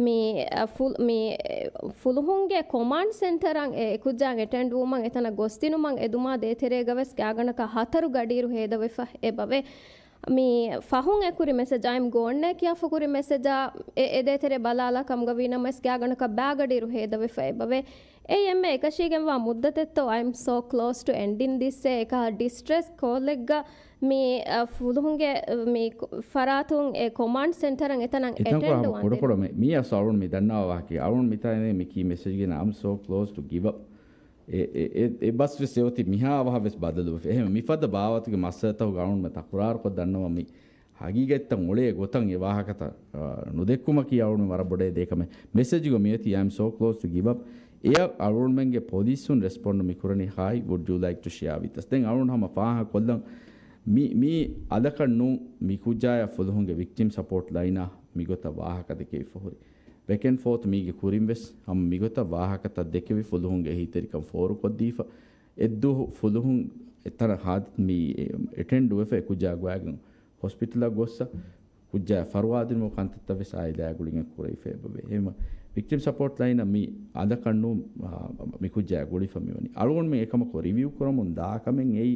މި، އަ، ފުލް-، މި، އެ، ފުލުހުންގެ ކޮމާންޑް ސެންޓަރަށް އެ އެކުއްޖާ އެޓެންޑް ވުމަށް އެތަނަށް ގޮސްދިނުމަށް އެދުމާ ދޭތެރޭގަވެސް ގާގަނޑަކަށް ހަތަރު ގަޑިއިރު ހޭދަވެފަ އެބަވޭ. މި ފަހުން އެކުރި މެސެޖް "I'm gone" ނޭ ކިޔާފަ ކުރި މެސެޖާ އެ، އެ ދޭތެރޭ ބަލާލާ ކަމުގަ ވީނަމަވެސް ގާގަނޑަކަށް ބާގަޑިއިރު ހޭދަވެފަ އެބަވޭ. އެއީ އެންމެ އެކަށީގެންވާ މުއްދަތެއްތޯ "I'm so close to ending this" އެ އެކަހަ ޑިސްޓްރެސް ކޯލެއްގަ މި، އަ، ފުލުހުންގެ، އަ، މި ކު-، ފަރާތުން އެ ކޮމާންޑް ސެންޓަރަށް އެތަނަށް އެތަން ކުރާ އެޓެންޑް ހަމަ ވާންދެން. ކޮޑުކޮޑު މި، މި އަސް އަޅުން މި ދަންނަވާ ވާހަކަ. އަޅުން މިތާ މި ކީ މެސެޖްގެ "I'm so close to give up" އެ، އެ، އެ، އެ ބަސް ވެސް އެއޮތީ މިހާ އަވަހަށް ވެސް ބަދަލުވެފަ. އެހެން މިފަދަ ބާވަތުގެ މައްސަލަތަކުގަ އަޅުން މި ތަކުރާރުކޮށް ދަންނަވަން މި ހަގީގަތްތައް އުޅޭ ގޮތަށް އެ ވާހަކަތައް، އާ، ނުދެއްކުމަކީ އަޅުން ވަރަށް ބޮޑޭ ދޭ ކަމެއް. މެސެޖުގަ މިއޮތީ "I'm so close to give up" އެއަށް އަޅުންމެންގެ ޕޮލިސުން ރެސްޕޮންޑު މިކުރަނީ "Hi, would you like to share with us؟" ދެން އަޅުން ހަމަ ފާހަގަކޮށްލަން މި، މީ އަލަކަށް ނޫން މި ކުއްޖާޔާ ފުލުހުންގެ ވިކްޓިމް ސަޕޯޓް ލައިނާ މިގޮތަށް ވާހަކަ ދެކެވިފަ ހުރި. ބެކް އެންޑް ފޯތު މީގެ ކުރިން ވެސް ހަމަ މިގޮތަށް ވާހަކަތައް ދެކެވި ފުލުހުންގެ އެހީތެރިކަން ފޯރުކޮށްދީފަ. އެއްދުވަހު ފުލުހުން އެތަނަށް ހާދަ މި އެޓެންޑް ވެފަ އެ ކުއްޖާ ގޮވައިގެން ހޮސްޕިޓަލަށް ގޮއްސަ ކުއްޖާ ފަރުވާދިނުމުގެ ކަންތައްތައް ވެސް އާއިލާ ގުޅިގެން ކުރެވިފަ އެބަވޭ. އެހެންވެ، ވިކްޓިމް ސަޕޯޓް ލައިނަށް މި އަލަކަށް ނޫން، އާ، މި ކުއްޖާ ގުޅިފަ މިވަނީ. އަޅުގަނޑުމެން އެކަމަކު ރިވިއު ކުރަމުން ދާ ކަމެއް އެއީ،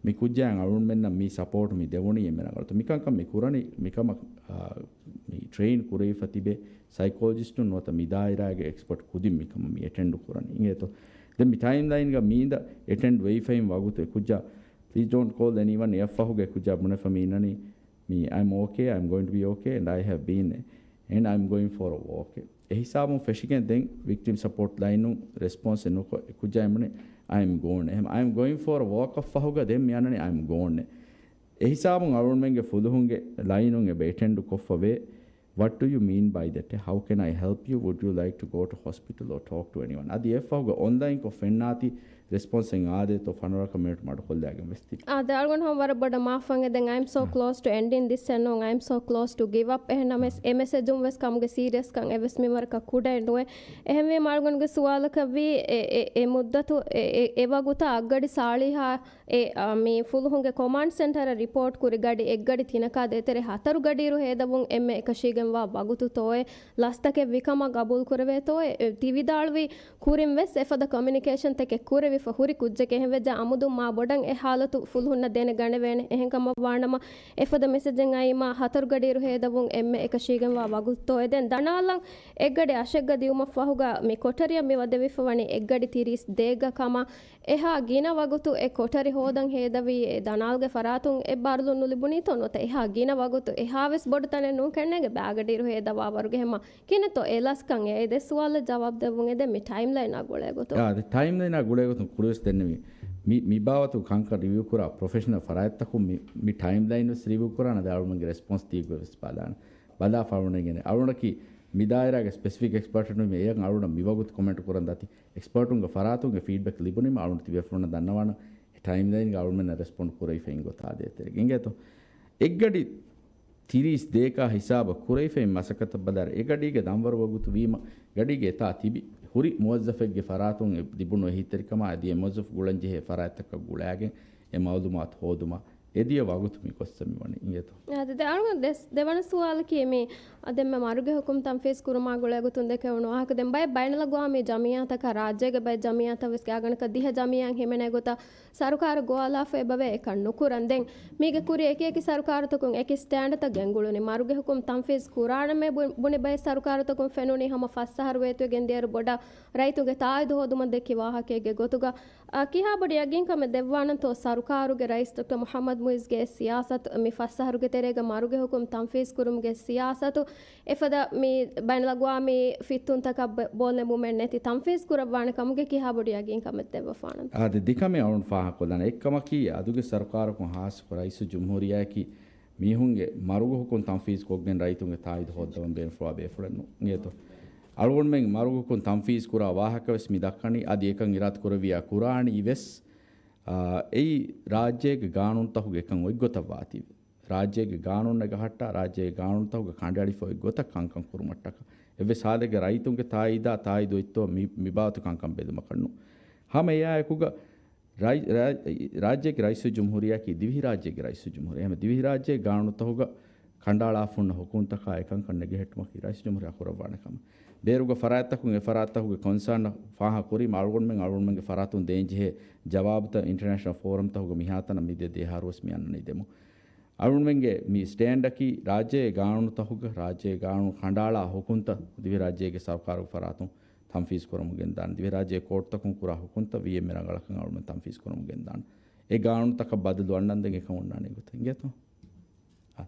މި ކުއްޖާއަށް އަޅުގަނޑުމެންނަށް މި ސަޕޯޓް މި ދެވުނީ އެންމެ ރަނގަޅުތަ. މިކަންކަން މި ކުރަނީ، މިކަމަށް، އާ، މި ޓްރެއިން ކުރެވިފަ ތިބޭ ސައިކޮލޮޖިސްޓުން ނުވަތަ މި ދާއިރާގެ އެކްސްޕަޓް ކުދިން މިކަމަށް މި އެޓެންޑު ކުރަނީ. އިނގޭތޯ؟ ދެން މި ޓައިމް ލައިންގަ މީނދަ އެޓެންޑް ވެއިފައިން ވަގުތު އެކުއްޖާ "Please don't call anyone" އެއަށްފަހުގަ އެކުއްޖާ ބުނެފަ މި އިންނަނީ މި "I'm okay, I'm going to be okay and I have been and I'm going for a walk" އެ ހިސާބުން ފެށިގެން ދެން ވިކްޓިމް ސަޕޯޓް ލައިނުން ރެސްޕޮންސެއް ނުކޮށް އެކުއްޖާ އެމަނި "I'm gone" އެހެން "I'm going for a walk" އަށްފަހުގަ ދެން މި އަންނަނީ "I'm gone" އެ. އެ ހިސާބުން އަޅުގަނޑުމެންގެ ފުލުހުންގެ ލައިނުން އެބަ އެޓެންޑު ކޮށްފަ ވޭ. "What do you mean by that? How can I help you? Would you like to go to hospital or talk to anyone?" އަދި އެއަށްފަހުގަ އޮންލައިންކޮށް ފެންނާތީ ރެސްޕޮންސެއް އާދޭތޯ ފަނަރަކަށް މިނެޓް މަޑުކޮށްލާގެން ވެސް ތިބި. އާ، ދެ އަޅުގަނޑު ހަމަ ވަރަށް ބޮޑަށް މާފަށް އެދެން. I am so close to ending this އެއްނޫން، I am so close to give up. އެހެން ނަމަވެސް އެ މެސެޖުން ވެސް ކަމުގެ ސީރިއަސްކަން އެއްވެސް މިންވަރަކަށް ކުޑައެއް ނުވޭ. އެހެންވީމަ އަޅުގަނޑުގެ ސުވާލަކަށްވީ އެ، އެ، އެ މުއްދަތު އެ، އެ، އެ ވަގުތާ އަށްގަޑި ސާޅީހާ އެ، އާ، މި ފުލުހުންގެ ކޮމާންޑް ސެންޓަރަށް ރިޕޯޓް ކުރި ގަޑި އެއްގަޑި ތިނަކާ ދޭތެރޭ ހަތަރު ގަޑިއިރު ހޭދަވުން އެންމެ އެކަށީގެންވާ ވަގުތުތޯއޭ ލަސްތަކެއް ވިކަމަށް ގަބޫލުކުރެވޭތޯއޭ ތި ވިދާޅުވީ ކުރިން ވެސް އެފަދަ ކޮމިއުނިކޭޝަންތަކެއް ކުރެވިފަ ހުރި ކުއްޖެކޭ. އެހެންވެއްޖެ އަމުދުން މާ ބޮޑަށް އެ ހާލަތު ފުލުހުންނަށް ދެނެގަނެވޭނެ. އެހެންކަމަށް ވާނަމަ އެފަދަ މެސެޖެއް އައީމާ ހަތަރު ގަޑިއިރު ހޭދަވުން އެންމެ އެކަށީގެންވާ ވަގުތުތޯއޭ. ދެން ދަނާލަން އެއްގަޑި އަށެއްގަ ދިއުމަށްފަހުގަ މި ކޮޓަރިއަށް މި ވަދެވިފަ ވަނީ އެއްގަޑި ތިރީސް ދޭއްގަ ކަމަށް. އެހާ ގިނަ ވަގުތު އެ ކޮޓަރި ހޯދަން ހޭދަވީ އެ ދަނާލްގެ ފަރާތުން އެއްބާރުލުން ނުލިބުނީތޯ ނުވަތަ އެހާ ގިނަ ވަގުތު އެހާވެސް ބޮޑު ތަނެއް ނޫން ކެންނޭނގެ ބާގަޑިއިރު ހޭދަވާ ވަރުގެ ހަމަ ކިނެތޯ އެ ލަސްކަން އެ ދެ ސުވާލަށް ޖަވާބު ދެއްވުން އެދެން މި ޓައިމްލައިނާ ގުޅޭގޮތުން. އާ، އަދި ޓައިމްލައިނާ ގުޅޭގޮތުން ކުރިވެސް ދެންނެވި. މި، މި ބާވަތު ކަންކަން ރިވިއު ކުރާ ޕްރޮފެޝަނަލް ފަރާތްތަކުން މި، މި ޓައިމްލައިން ވެސް ރިވިއު ކުރާނަ ދެ އަޅުމެންގެ ރެސްޕޮންސް ދީގޮތް ވެސް ބަލާނަ. ބަލާ ފަޅުނެގެނެ. އަޅުނަކީ މި ދާއިރާގެ ސްޕެސިފިކް އެކްސްޕާޓެއް ނޫން އެޔަށް އަޅުނަ މި ވަގުތު ކޮމެންޓް ކުރަން ދާތީ. އެކްސްޕާޓުންގެ ފަރާތުންގެ ފީޑްބެކް ލިބުނީމަ އަޅުން ތިބޭފުޅުންނަށް ދަންނަވާނަ އެ ޓައިމްލައިންގެ އަޅުމެންނަށް ރެސްޕޮންޑް ކުރެވިފައި އިން ގޮތާ ދޭތެރޭ. އިނގޭތޯ؟ އެއްގަޑި ތިރީސް ދޭކާ ހިސާބަށް ކުރެވިފައި މަސައްކަތަށް ބަލާއިރު އެ ގަޑީގެ ދަންވަރު ވަގުތު ވީމަ، ގަޑީގެ އެތާ ތިބި ހުރި މުވައްޒަފެއްގެ ފަރާތުން އެ ލިބުނު އެހީތެރިކަމާ އަދި އެ މުވައްޒަފު ގުޅަންޖެހޭ ފަރާތްތަކަށް ގުޅާގެން އެ މައުލޫމާތު ހޯދުމަށް އެދިޔަ ވަގުތު މި ގޮއްސަ މިވަނީ. އިނގޭތޯ؟ އާ، ދެ-، ދެ-، އަޅުގަނޑު ދެސް-، ދެވަނަ ސުވާލަކީ މި އަ، ދެންމެ މަރުގެ ހުކުމް ތަންފީޒް ކުރުމާ ގުޅޭގޮތުން ދެކެވުނު ވާހަކަ. ދެން ބައެއް ބައިނަލްއަގްވާމީ ޖަމިއްޔާތަކަށް ރާއްޖޭގެ ބައެއް ޖަމިއްޔާތައް ވެސް ގާގަނޑަކަށް ދިހަ ޖަމިއްޔާއެއް ހިމެނޭ ގޮތަށް ސަރުކާރަށް ގޮވާލާފަ އެބަވޭ އެކަން ނުކުރަން. ދެން މީގެ ކުރި އެކި އެކި ސަރުކާރުތަކުން އެކި ސްޓޭންޑްތައް ގެންގުޅުނީ. މަރުގެ ހުކުމް ތަންފީޒް ކުރާނަމޭ ބު-، ބުނި ބައެއް ސަރުކާރުތަކުން ފެނުނީ ހަމަ ފަސް އަހަރު ވޭތުވެގެން ދިޔައިރު ބޮޑަށް ރައްޔިތުންގެ ތާއީދު ހޯދުމަށް ދެއްކި ވާހަކައެއްގެ ގޮތުގަ. އާ، ކިހާ ބޮޑު ޔަގީންކަމެއް ދެއްވާނަންތޯ ސަރުކާރުގެ ރައީސް ޑޮކްޓަރ މުޙައްމަދު މުއިއްޒުގެ ސިޔާސަތު، މި ފަސް އަހަރުގެ ތެރޭގަ މަރުގެ ހުކުމް ތަންފީޒް ކުރުމުގެ ސިޔާސަތު، އެފަދަ މި ބައިނަލްއަގްވާމީ ފިއްތުންތަކަށް ބެ-، ބޯލެމުމެއް ނެތި ތަންފީޒް ކުރައްވާނެ ކަމުގެ ކިހާ ބޮޑު ޔަގީންކަމެއް ދެއްވަފާނަންތޯ؟ އާދެ، ދެ ކަމެއް އަޅުން ފާހަގަކޮށްލާނަން. އެއްކަމަކީ އަދުގެ ސަރުކާރަކުން ހާއްސަކޮށް ރައީސުލްޖުމްހޫރިއްޔާއަކީ މީހުންގެ މަރުގެ ހުކުމް ތަންފީޒް ކޮށްގެން ރައްޔިތުންގެ ތާއީދު ހޯއްދަވަން ބޭނުންފުޅުވާ ބޭފުޅެއް ނޫން. އިނގޭތޯ؟ އަޅުގަނޑުމެން މަރުގެ ހުކުމް ތަންފީޒް ކުރާ ވާހަކަ ވެސް މި ދައްކަނީ އަދި އެކަން އިރާދަ ކުރެއްވިއްޔާ ކުރާނީ ވެސް، އާ، އެއީ ރާއްޖޭގެ ގާނޫނުތަކުގެ އެކަން އޮތް ގޮތަށް ވާތީވެ. ރާއްޖޭގެ ގާނޫނެއްގަ ހައްޓާ، ރާއްޖޭގެ ގާނޫނުތަކުގަ ކަނޑައެޅިފަ އޮތް ގޮތަށް ކަންކަން ކުރުމަށްޓަކާ. އެއްވެސް ހާލެއްގަ ރައްޔިތުންގެ ތާއީދާ ތާއީދު އޮތްތޯ މި، މި ބާވަތު ކަންކަން ބެލުމަކަށް ނޫން. ހަމަ އެއާއެކުގަ ރާއް-، ރާއް-، ރާއްޖޭގެ ރައީސުލްޖުމްހޫރިއްޔާއަކީ ދިވެހިރާއްޖޭގެ ރައީސުލްޖުމްހޫރިއްޔާ. ހަމަ ދިވެހިރާއްޖޭގެ ގާނޫނުތަކުގަ ކަނޑައަޅާފަ ހުންނަ ހުކުމްތަކާ އެކަންކަން ނެގެހެއްޓުމަކީ ރައީސުލްޖުމްހޫރިއްޔާ ކުރައްވާނެ ކަމެއް. ބޭރުގެ ފަރާތްތަކުން އެ ފަރާތްތަކުގެ ކޮންސާން ފާހަގަ ކުރީމަ އަޅުގަނޑުމެން އަޅުގަނޑުމެންގެ ފަރާތުން ދޭންޖެހޭ ޖަވާބުތައް އިންޓަރނޭޝަނަލް ފޯރަމްތަކުގަ މިހާތަނަށް މި ދެ ދެއަހަރުވެސް މި އަންނަނީ ދެމުން. އަޅުގަނޑުމެންގެ މި ސްޓޭންޑަކީ ރާއްޖޭގެ ގާނޫނުތަކުގަ ރާއްޖޭގެ ގާނޫނު ކަނޑައަޅާ ހުކުމްތައް ދިވެހިރާއްޖޭގެ ސަރުކާރުގެ ފަރާތުން ތަންފީޒް ކުރަމުން ގެންދާނެ. ދިވެހިރާއްޖޭގެ ކޯޓްތަކުން ކުރާ ހުކުމްތައް ވީއެމްއޭ ރަނގަޅަކަށް އަޅުމެން ތަންފީޒް ކުރަމުން ގެންދާނެ. އެ ގާނޫނުތަކަށް ބަދަލު އަންނަންދެން އެކަން އޮންނާނެ ގޮތަށް. އިނގޭތޯ؟ އާ.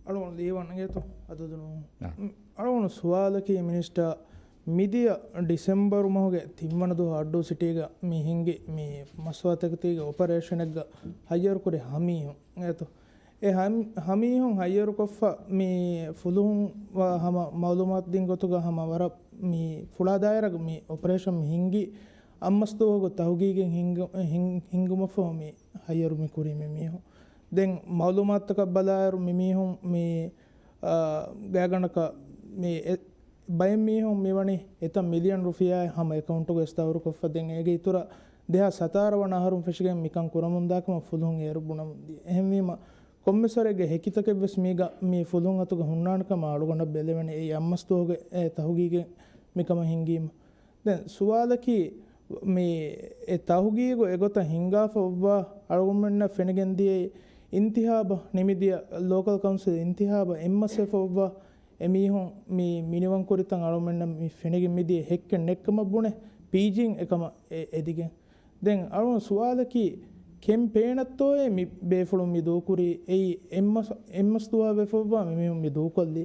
އަޅުގަނޑު ލީވަން އިނގޭތޯ؟ އަދަދު ނޫން. އާ. އަޅުގަނޑު ސުވާލަކީ މިނިސްޓަރ، މިދިޔަ ޑިސެމްބަރު މަހުގެ ތިންވަނަ ދުވަހު އައްޑޫ ސިޓީގަ މި ހިންގި މި މަސްވާތަކެތީގެ އޮޕަރޭޝަނެއްގަ ހައްޔަރުކުރި ހަ މީހުން އިނގޭތޯ؟ އެ ހަ-، ހަ މީހުން ހައްޔަރުކޮށްފަ މި ފުލުހުން ވާ ހަމަ މައުލޫމާތު ދިން ގޮތުގަ ހަމަ ވަރަށް މި ފުޅާ ދާއިރާގަ މި އޮޕަރޭޝަން މި ހިންގި އަށްމަސް ދުވަހުގެ ތަހުގީގެއް ހިންގު-، ހިން-، ހިންގުމަށްފަހު މި ހައްޔަރު މި ކުރީ މި މީހުން. ދެން މައުލޫމާތުތަކަށް ބަލާއިރު މި މީހުން މި، އާ، ގާގަނޑަކަށް މި އެ-، ބައެއް މީހުން މިވަނީ އެތައް މިލިއަން ރުފިޔާއެއް ހަމަ އެކައުންޓުގައި ސްތަވާރުކޮށްފަ ދެން އޭގެ އިތުރަށް ދެހާސް ހަތާރަ ވަނަ އަހަރުން ފެށިގެން މިކަން ކުރަމުންދާކަމަށް ފުލުހުން އޭރު ބުނަމުންދިޔަ. އެހެންވީމަ، ކޮންމެސްވަރެއްގެ ހެކިތަކެއްވެސް މީގަ މި ފުލުހުން އަތުގަ ހުންނާނެކަމަށް އަޅުގަނޑަށް ބެލެވެނީ އެއީ އަށްމަސްދުވަހުގެ އެ ތަހުގީގެއް މިކަމަށް ހިންގީމަ. ދެން ސުވާލަކީ، މި އެ ތަހުގީގު އެގޮތަށް ހިންގާފަ އޮއްވާ އަޅުގަނޑުމެންނަށް ފެނިގެންދިޔައީ އިންތިހާބަށް ނިމިދިޔަ ލޯކަލް ކައުންސިލް އިންތިހާބަށް އެއްމަސް ވެފަ އޮއްވާ އެމީހުން މި މިނިވަންކުރިތަން އަޅުގަނޑުމެންނަށް މި ފެނިގެން މިދިޔަ ހެއްކެއް ނެއްކަމަށް ބުނެ ޕީޖީން އެކަމަށް އެ-، އެދިގެން. ދެން އަޅުގަނޑު ސުވާލަކީ، ކެމްޕޭނަށްތޯއޭ މި ބޭފުޅުން މި ދޫކުރީ؟ އެއީ އެއްމަސް، އެއްމަސް ދުވަހަށް ވެފައޮއްވާ މި މީހުން މި ދޫކޮށްލީ.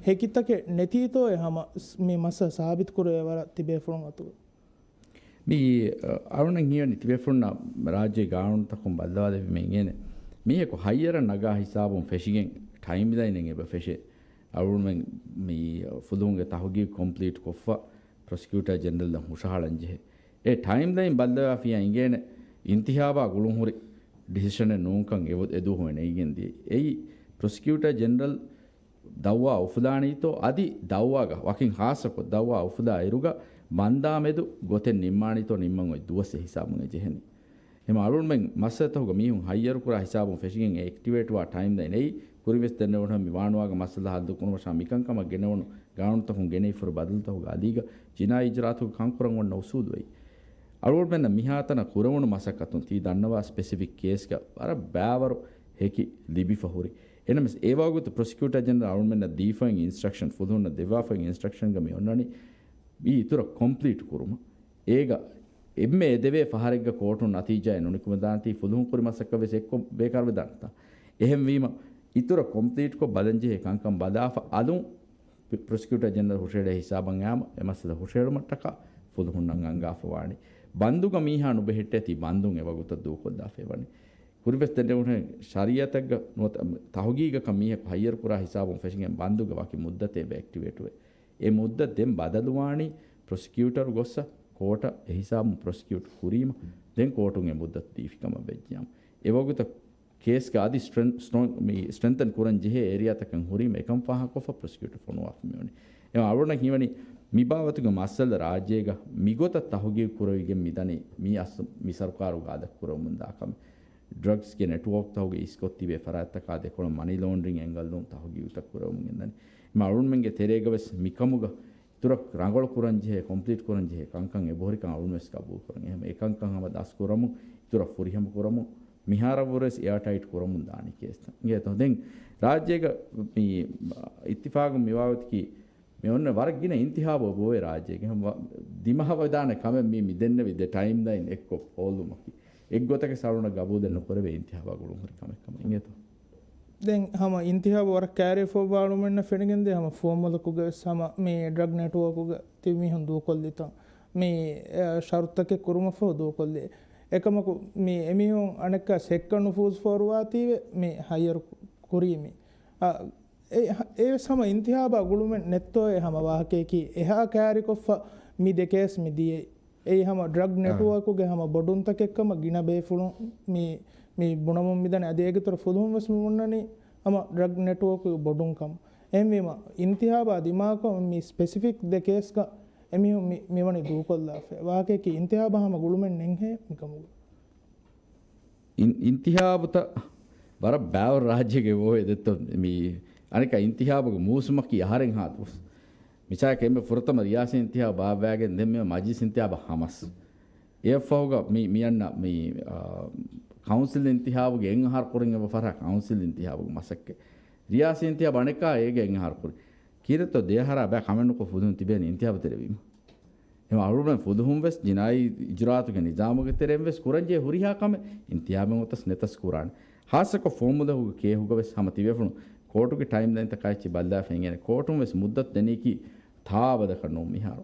ހެކިތަކެއް ނެތީތޯއޭ ހަމަ ސް-، މި މައްސަލަ ސާބިތުކުރެވޭ ވަރަށް ތިބޭފުޅުން އަތުގަ؟ މި، އަ، އަޅުގަނޑަށް ހީވަނީ ތިބޭފުޅުންނަށް ރާއްޖޭގެ ގާނޫނުތަކުން ބައްލަވާލެވީމަ އިނގޭނެ. މީހަކު ހައްޔަރަށް ނަގާ ހިސާބުން ފެށިގެން ޓައިމްލައިނެއް އެބަ ފެށޭ. އަޅުގަނޑުމެން މި ފުލުހުންގެ ތަހުގީގު ކޮމްޕްލީޓް ކޮށްފަ ޕްރޮސިކިއުޓަރ ޖެނެރަލް ހުށަހަޅަން ޖެހޭ. އެ ޓައިމްލައިން ބައްލަވާފިޔާ އިނގޭނެ އިންތިހާބާ ގުޅުން ހުރި ޑިސިޝަނެއް ނޫންކަން އެ ވަ-، އެ ދުވަހު ނެގިގެން ދިޔަ. އެއީ ޕްރޮސިކިއުޓަރ ޖެނެރަލް ދައުވާ އުފުލާނީތޯ އަދި ދައުވާގަ ވަކިން ޚާއްޞަކޮށް ދައުވާ އުފުލާ އިރުގަ ބަންދާމެދު ގޮތެއް ނިންމާނީތޯ ނިންމަން އޮތް ދުވަސް އެ ހިސާބުން އެ ޖެހެނީ. އެމަ އަޅުންމެން މައްސަލަތަކުގަ މީހުން ހައްޔަރުކުރާ ހިސާބުން ފެށިގެން އެ އެކްޓިވޭޓްވާ ޓައިމްލައިން އެއީ ކުރިންވެސް ދެންނެވުނު މި ވާނުވާގެ މައްސަލަ ހައްލުކުރުމަށާ މިކަންކަމަށް ގެނެވުނު ގާނޫނުތަކުން ގެނެވިފަހުރި ބަދަލުތަކުގެ އަލީގަ ޖިނާއީ އިޖުރާއަތުގެ ކަންކުރަން އޮންނަ އުސޫލު އެއީ. އަޅުގަނޑުމެންނަށް މިހާތަނަށް ކުރެވުނު މަސައްކަތުން ތި ދަންނަވާ ސްޕެސިފިކް ކޭސްގަ ވަރަށް ބައިވަރު ހެކި ލިބިފަ ހުރި. އެނަމަސް އެވަގުތު ޕްރޮސިކިއުޓަރ ޖެނެރަލް އަޅުގަނޑުމެންނަށް ދީފައި އިންސްޓްރަކްޝަން، ފުލުހުންނަށް ދެއްވާފައި އިންސްޓްރަކްޝަންގަ މި އޮންނަނީ މި އިތުރަށް ކޮމްޕްލީޓް ކުރުމަށް. އޭގަ އެންމެ އެދެވޭ ފަހަރެއްގަ ކޯޓުން ނަތީޖާއެއް ނުނިކުމެދާނެތީ ފުލުހުން ކުރި މަސައްކަތް ވެސް އެއްކޮށް ބޭކާރުވެދާނެތާ. އެހެންވީމަ އިތުރަށް ކޮމްޕްލީޓްކޮށް ބަލަންޖެހޭ ކަންކަން ބަލާފަ އަލުން ޕްރޮސިކިއުޓަރ ޖެނެރަލް ހުށަހެޅޭ ހިސާބަށް އައިމަ އެ މައްސަލަ ހުށަހެޅުމަށްޓަކާ ފުލުހުންނަށް އަންގާފަ ވާނީ. ބަންދުގަ މީހާ ނުބެހެއްޓޭތީ ބަންދުން އެވަގުތަށް ދޫކޮށްލާފައި ވަނީ. ކުރިންވެސް ދެންނެވުނު ޝަރީއަތެއްގަ ނުވަތަ ތަހުގީގަކަށް މީހަކު ހައްޔަރުކުރާ ހިސާބުން ފެށިގެން ބަންދުގަ ވަކި މުއްދަތެއް އެބަ އެކްޓިވޭޓްވޭ. އެ މުއްދަތު ދެން ބަދަލުވާނީ ޕްރޮސިކިއުޓަރު ގޮއްސަ ކޯޓަށް އެހިސާބުން ޕްރޮސިކިއުޓް ކުރީމަ ދެން ކޯޓުން އެ މުއްދަތު ދީފިކަމަށް ވެއްޖިއްޔާމަ. އެވަގުތަށް ކޭސްގަ އަދި ސްޓްރެން-، ސްޓްރޮން-، މި ސްޓްރެންތަން ކުރަން ޖެހޭ އޭރިއާތަކަށް ހުރީމަ އެކަން ފާހަގަކޮށްފަ ޕްރޮސިކިއުޓަރ ފޮނުވާފަ މިވަނީ. އެ އަޅުނަށް ހީވަނީ މި ބާވަތުގެ މައްސަލަ ރާއްޖޭގަ މިގޮތަށް ތަހުގީގު ކުރެވިގެން މިދަނީ މި އަސް-، މި ސަރުކާރުގެ އާދަކު ކުރެވެމުންދާ ކަމެއް. ޑްރަގްސްގެ ނެޓްވޯކްތަކުގެ އިސްކޮށް ތިބޭ ފަރާތްތަކާ ދެކޮޅަށް މަނީ ލޯންޑްރިން އެންގަލް ދުން ތަހުގީގުތައް ކުރެވެމުން ގެންދަނީ. މި އަޅުންމެންގެ ތެރޭގަވެސް މިކަމުގަ އިތުރަށް ރަނގަޅު ކުރަން ޖެހޭ، ކޮމްޕްލީޓް ކުރަން ޖެހޭ ކަންކަން އެބަހުރިކަން އަޅުންވެސް ގަބޫލު ކުރަން. އެހެން އެކަންކަން ހަމަ ދަސް ކުރަމުން، އިތުރަށް ފުރިހަމަ ކުރަމުން، މިހާރަށްވުރެސް އެއާޓައިޓް ކުރަމުން ދާނީ ކޭސްތައް. އިނގޭތޯ؟ ދެން ރާއްޖޭގަ މި އިއްތިފާގު މިވާވަތަކީ މި އޮންނަ ވަރަށް ގިނަ އިންތިހާބު އެބައޮވޭ ރާއްޖޭގެ. ހަމަ ދިމަހަވަދާނެ ކަމެއް މީ މި ދެންނެވި ދެ ޓައިމްލައިން އެއްކޮށް ހޯލުމަކީ. އެއްގޮތަކަށް އަޅުނަށް ގަބޫލެއް ނުކުރެވޭ އިންތިހާބާ ގުޅުން ހުރި ކަމެއް ކަމަށް. އިނގޭތޯ؟ ދެން ހަމަ އިންތިހާބު ވަރަށް ކައިރިވެފައިވާ އަޅުމެންނަށް ފެނިގެންދޭ ހަމަ ފުވައްމުލަކުގެ ވެސް ހަމަ މި ޑްރަގް ނެޓްވޯކުގެ ތިބި މީހުން ދޫކޮށްލިތަން މި، އަ، ޝަރުތަކެއް ކުރުމަށްފަހު ދޫކޮށްލި. އެކަމަކު މި އެމީހުން އަނެއްކާ ހެއްކަށް ނުފޫޒު ފޯރުވާތީވެ މި ހައްޔަރު ކުރީ މި. އަ، އެ، އެވެސް ހަމަ އިންތިހާބާ ގުޅުމެއް ނެއްތޯއޭ ހަމަ ވާހަކަޔަކީ އެހާ ކައިރިކޮށްފަ މި ދެ ކޭސް މި ދިޔައީ. އެއީ ހަމަ ޑްރަގް އާ. ނެޓްވޯކުގެ ހަމަ ބޮޑުންތަކެއްކަމަށް ގިނަ ބޭފުޅުން މި، މި ބުނަމުން މިދަނީ. އަދި އޭގެތުރަށް ފުލުހުން ވެސް މި ބުންނަނީ ހަމަ ޑްރަގް ނެޓްވޯކުގެ ބޮޑުންކަމަށް. އެހެންވީމަ، އިންތިހާބާ ދިމާކޮށް މި ސްޕެސިފިކް ދެ ކޭސްގަ އެމީހުން މި، މިވަނީ ދޫކޮށްލާފަ. ވާހަކަޔަކީ އިންތިހާބާ ހަމަ ގުޅުމެއް ނެތްހޭ މިކަމުގަ. އިން-، އިންތިހާބުތައް ވަރަށް ބައިވަރު ރާއްޖޭގެ އޮވޭ ދެއްތޯ މި އަނެއްކާ އިންތިހާބުގެ މޫސުމަކީ އަހަރެން ހާ ދުވަސް. މިސާލަކަށް އެންމެ ފުރަތަމަ ރިޔާސީ އިންތިހާބު ބާއްވާގެން ދެން މި މަޖިލިސް އިންތިހާބަށް ހަމަސް. އެއަށްފަހުގަ މި، މިއަންނަ މި، އާ، ކައުންސިލް އިންތިހާބުގެ އެއް އަހަރު ކުރިން އެބަ ފަރާ ކައުންސިލް އިންތިހާބުގެ މަސައްކަތް. ރިޔާސީ އިންތިހާބު އަނެއްކާ އޭގެ އެއް އަހަރު ކުރި. ކީރެތޯ ދެ އަހަރާ ބައި ކަމެއް ނުކޮށް ފުލުހުން ތިބޭނީ އިންތިހާބު ތެރެވީމަ. އެމަ އަޅުގަނޑުމެން ފުލުހުން ވެސް ޖިނާއީ އިޖުރާއަތުގެ ނިޒާމުގެ ތެރެއިން ވެސް ކުރަންޖެހޭ ހުރިހާ ކަމެއް އިންތިހާބެއް އޮތަސް ނެތަސް ކުރާނެ. ހާއްސަކޮށް ފުވައްމުލަކުގެ ކޭހުގަ ވެސް ހަމަ ތިބޭފުޅުން ކޯޓުގެ ޓައިމްލައިންތަކާ އެއްޗެއް ބައްލާފަ އިނގޭނެ. ކޯޓުން ވެސް މުއްދަތު ދެނީކީ ތާ އަބަދަކަށް ނޫން މިހާރު.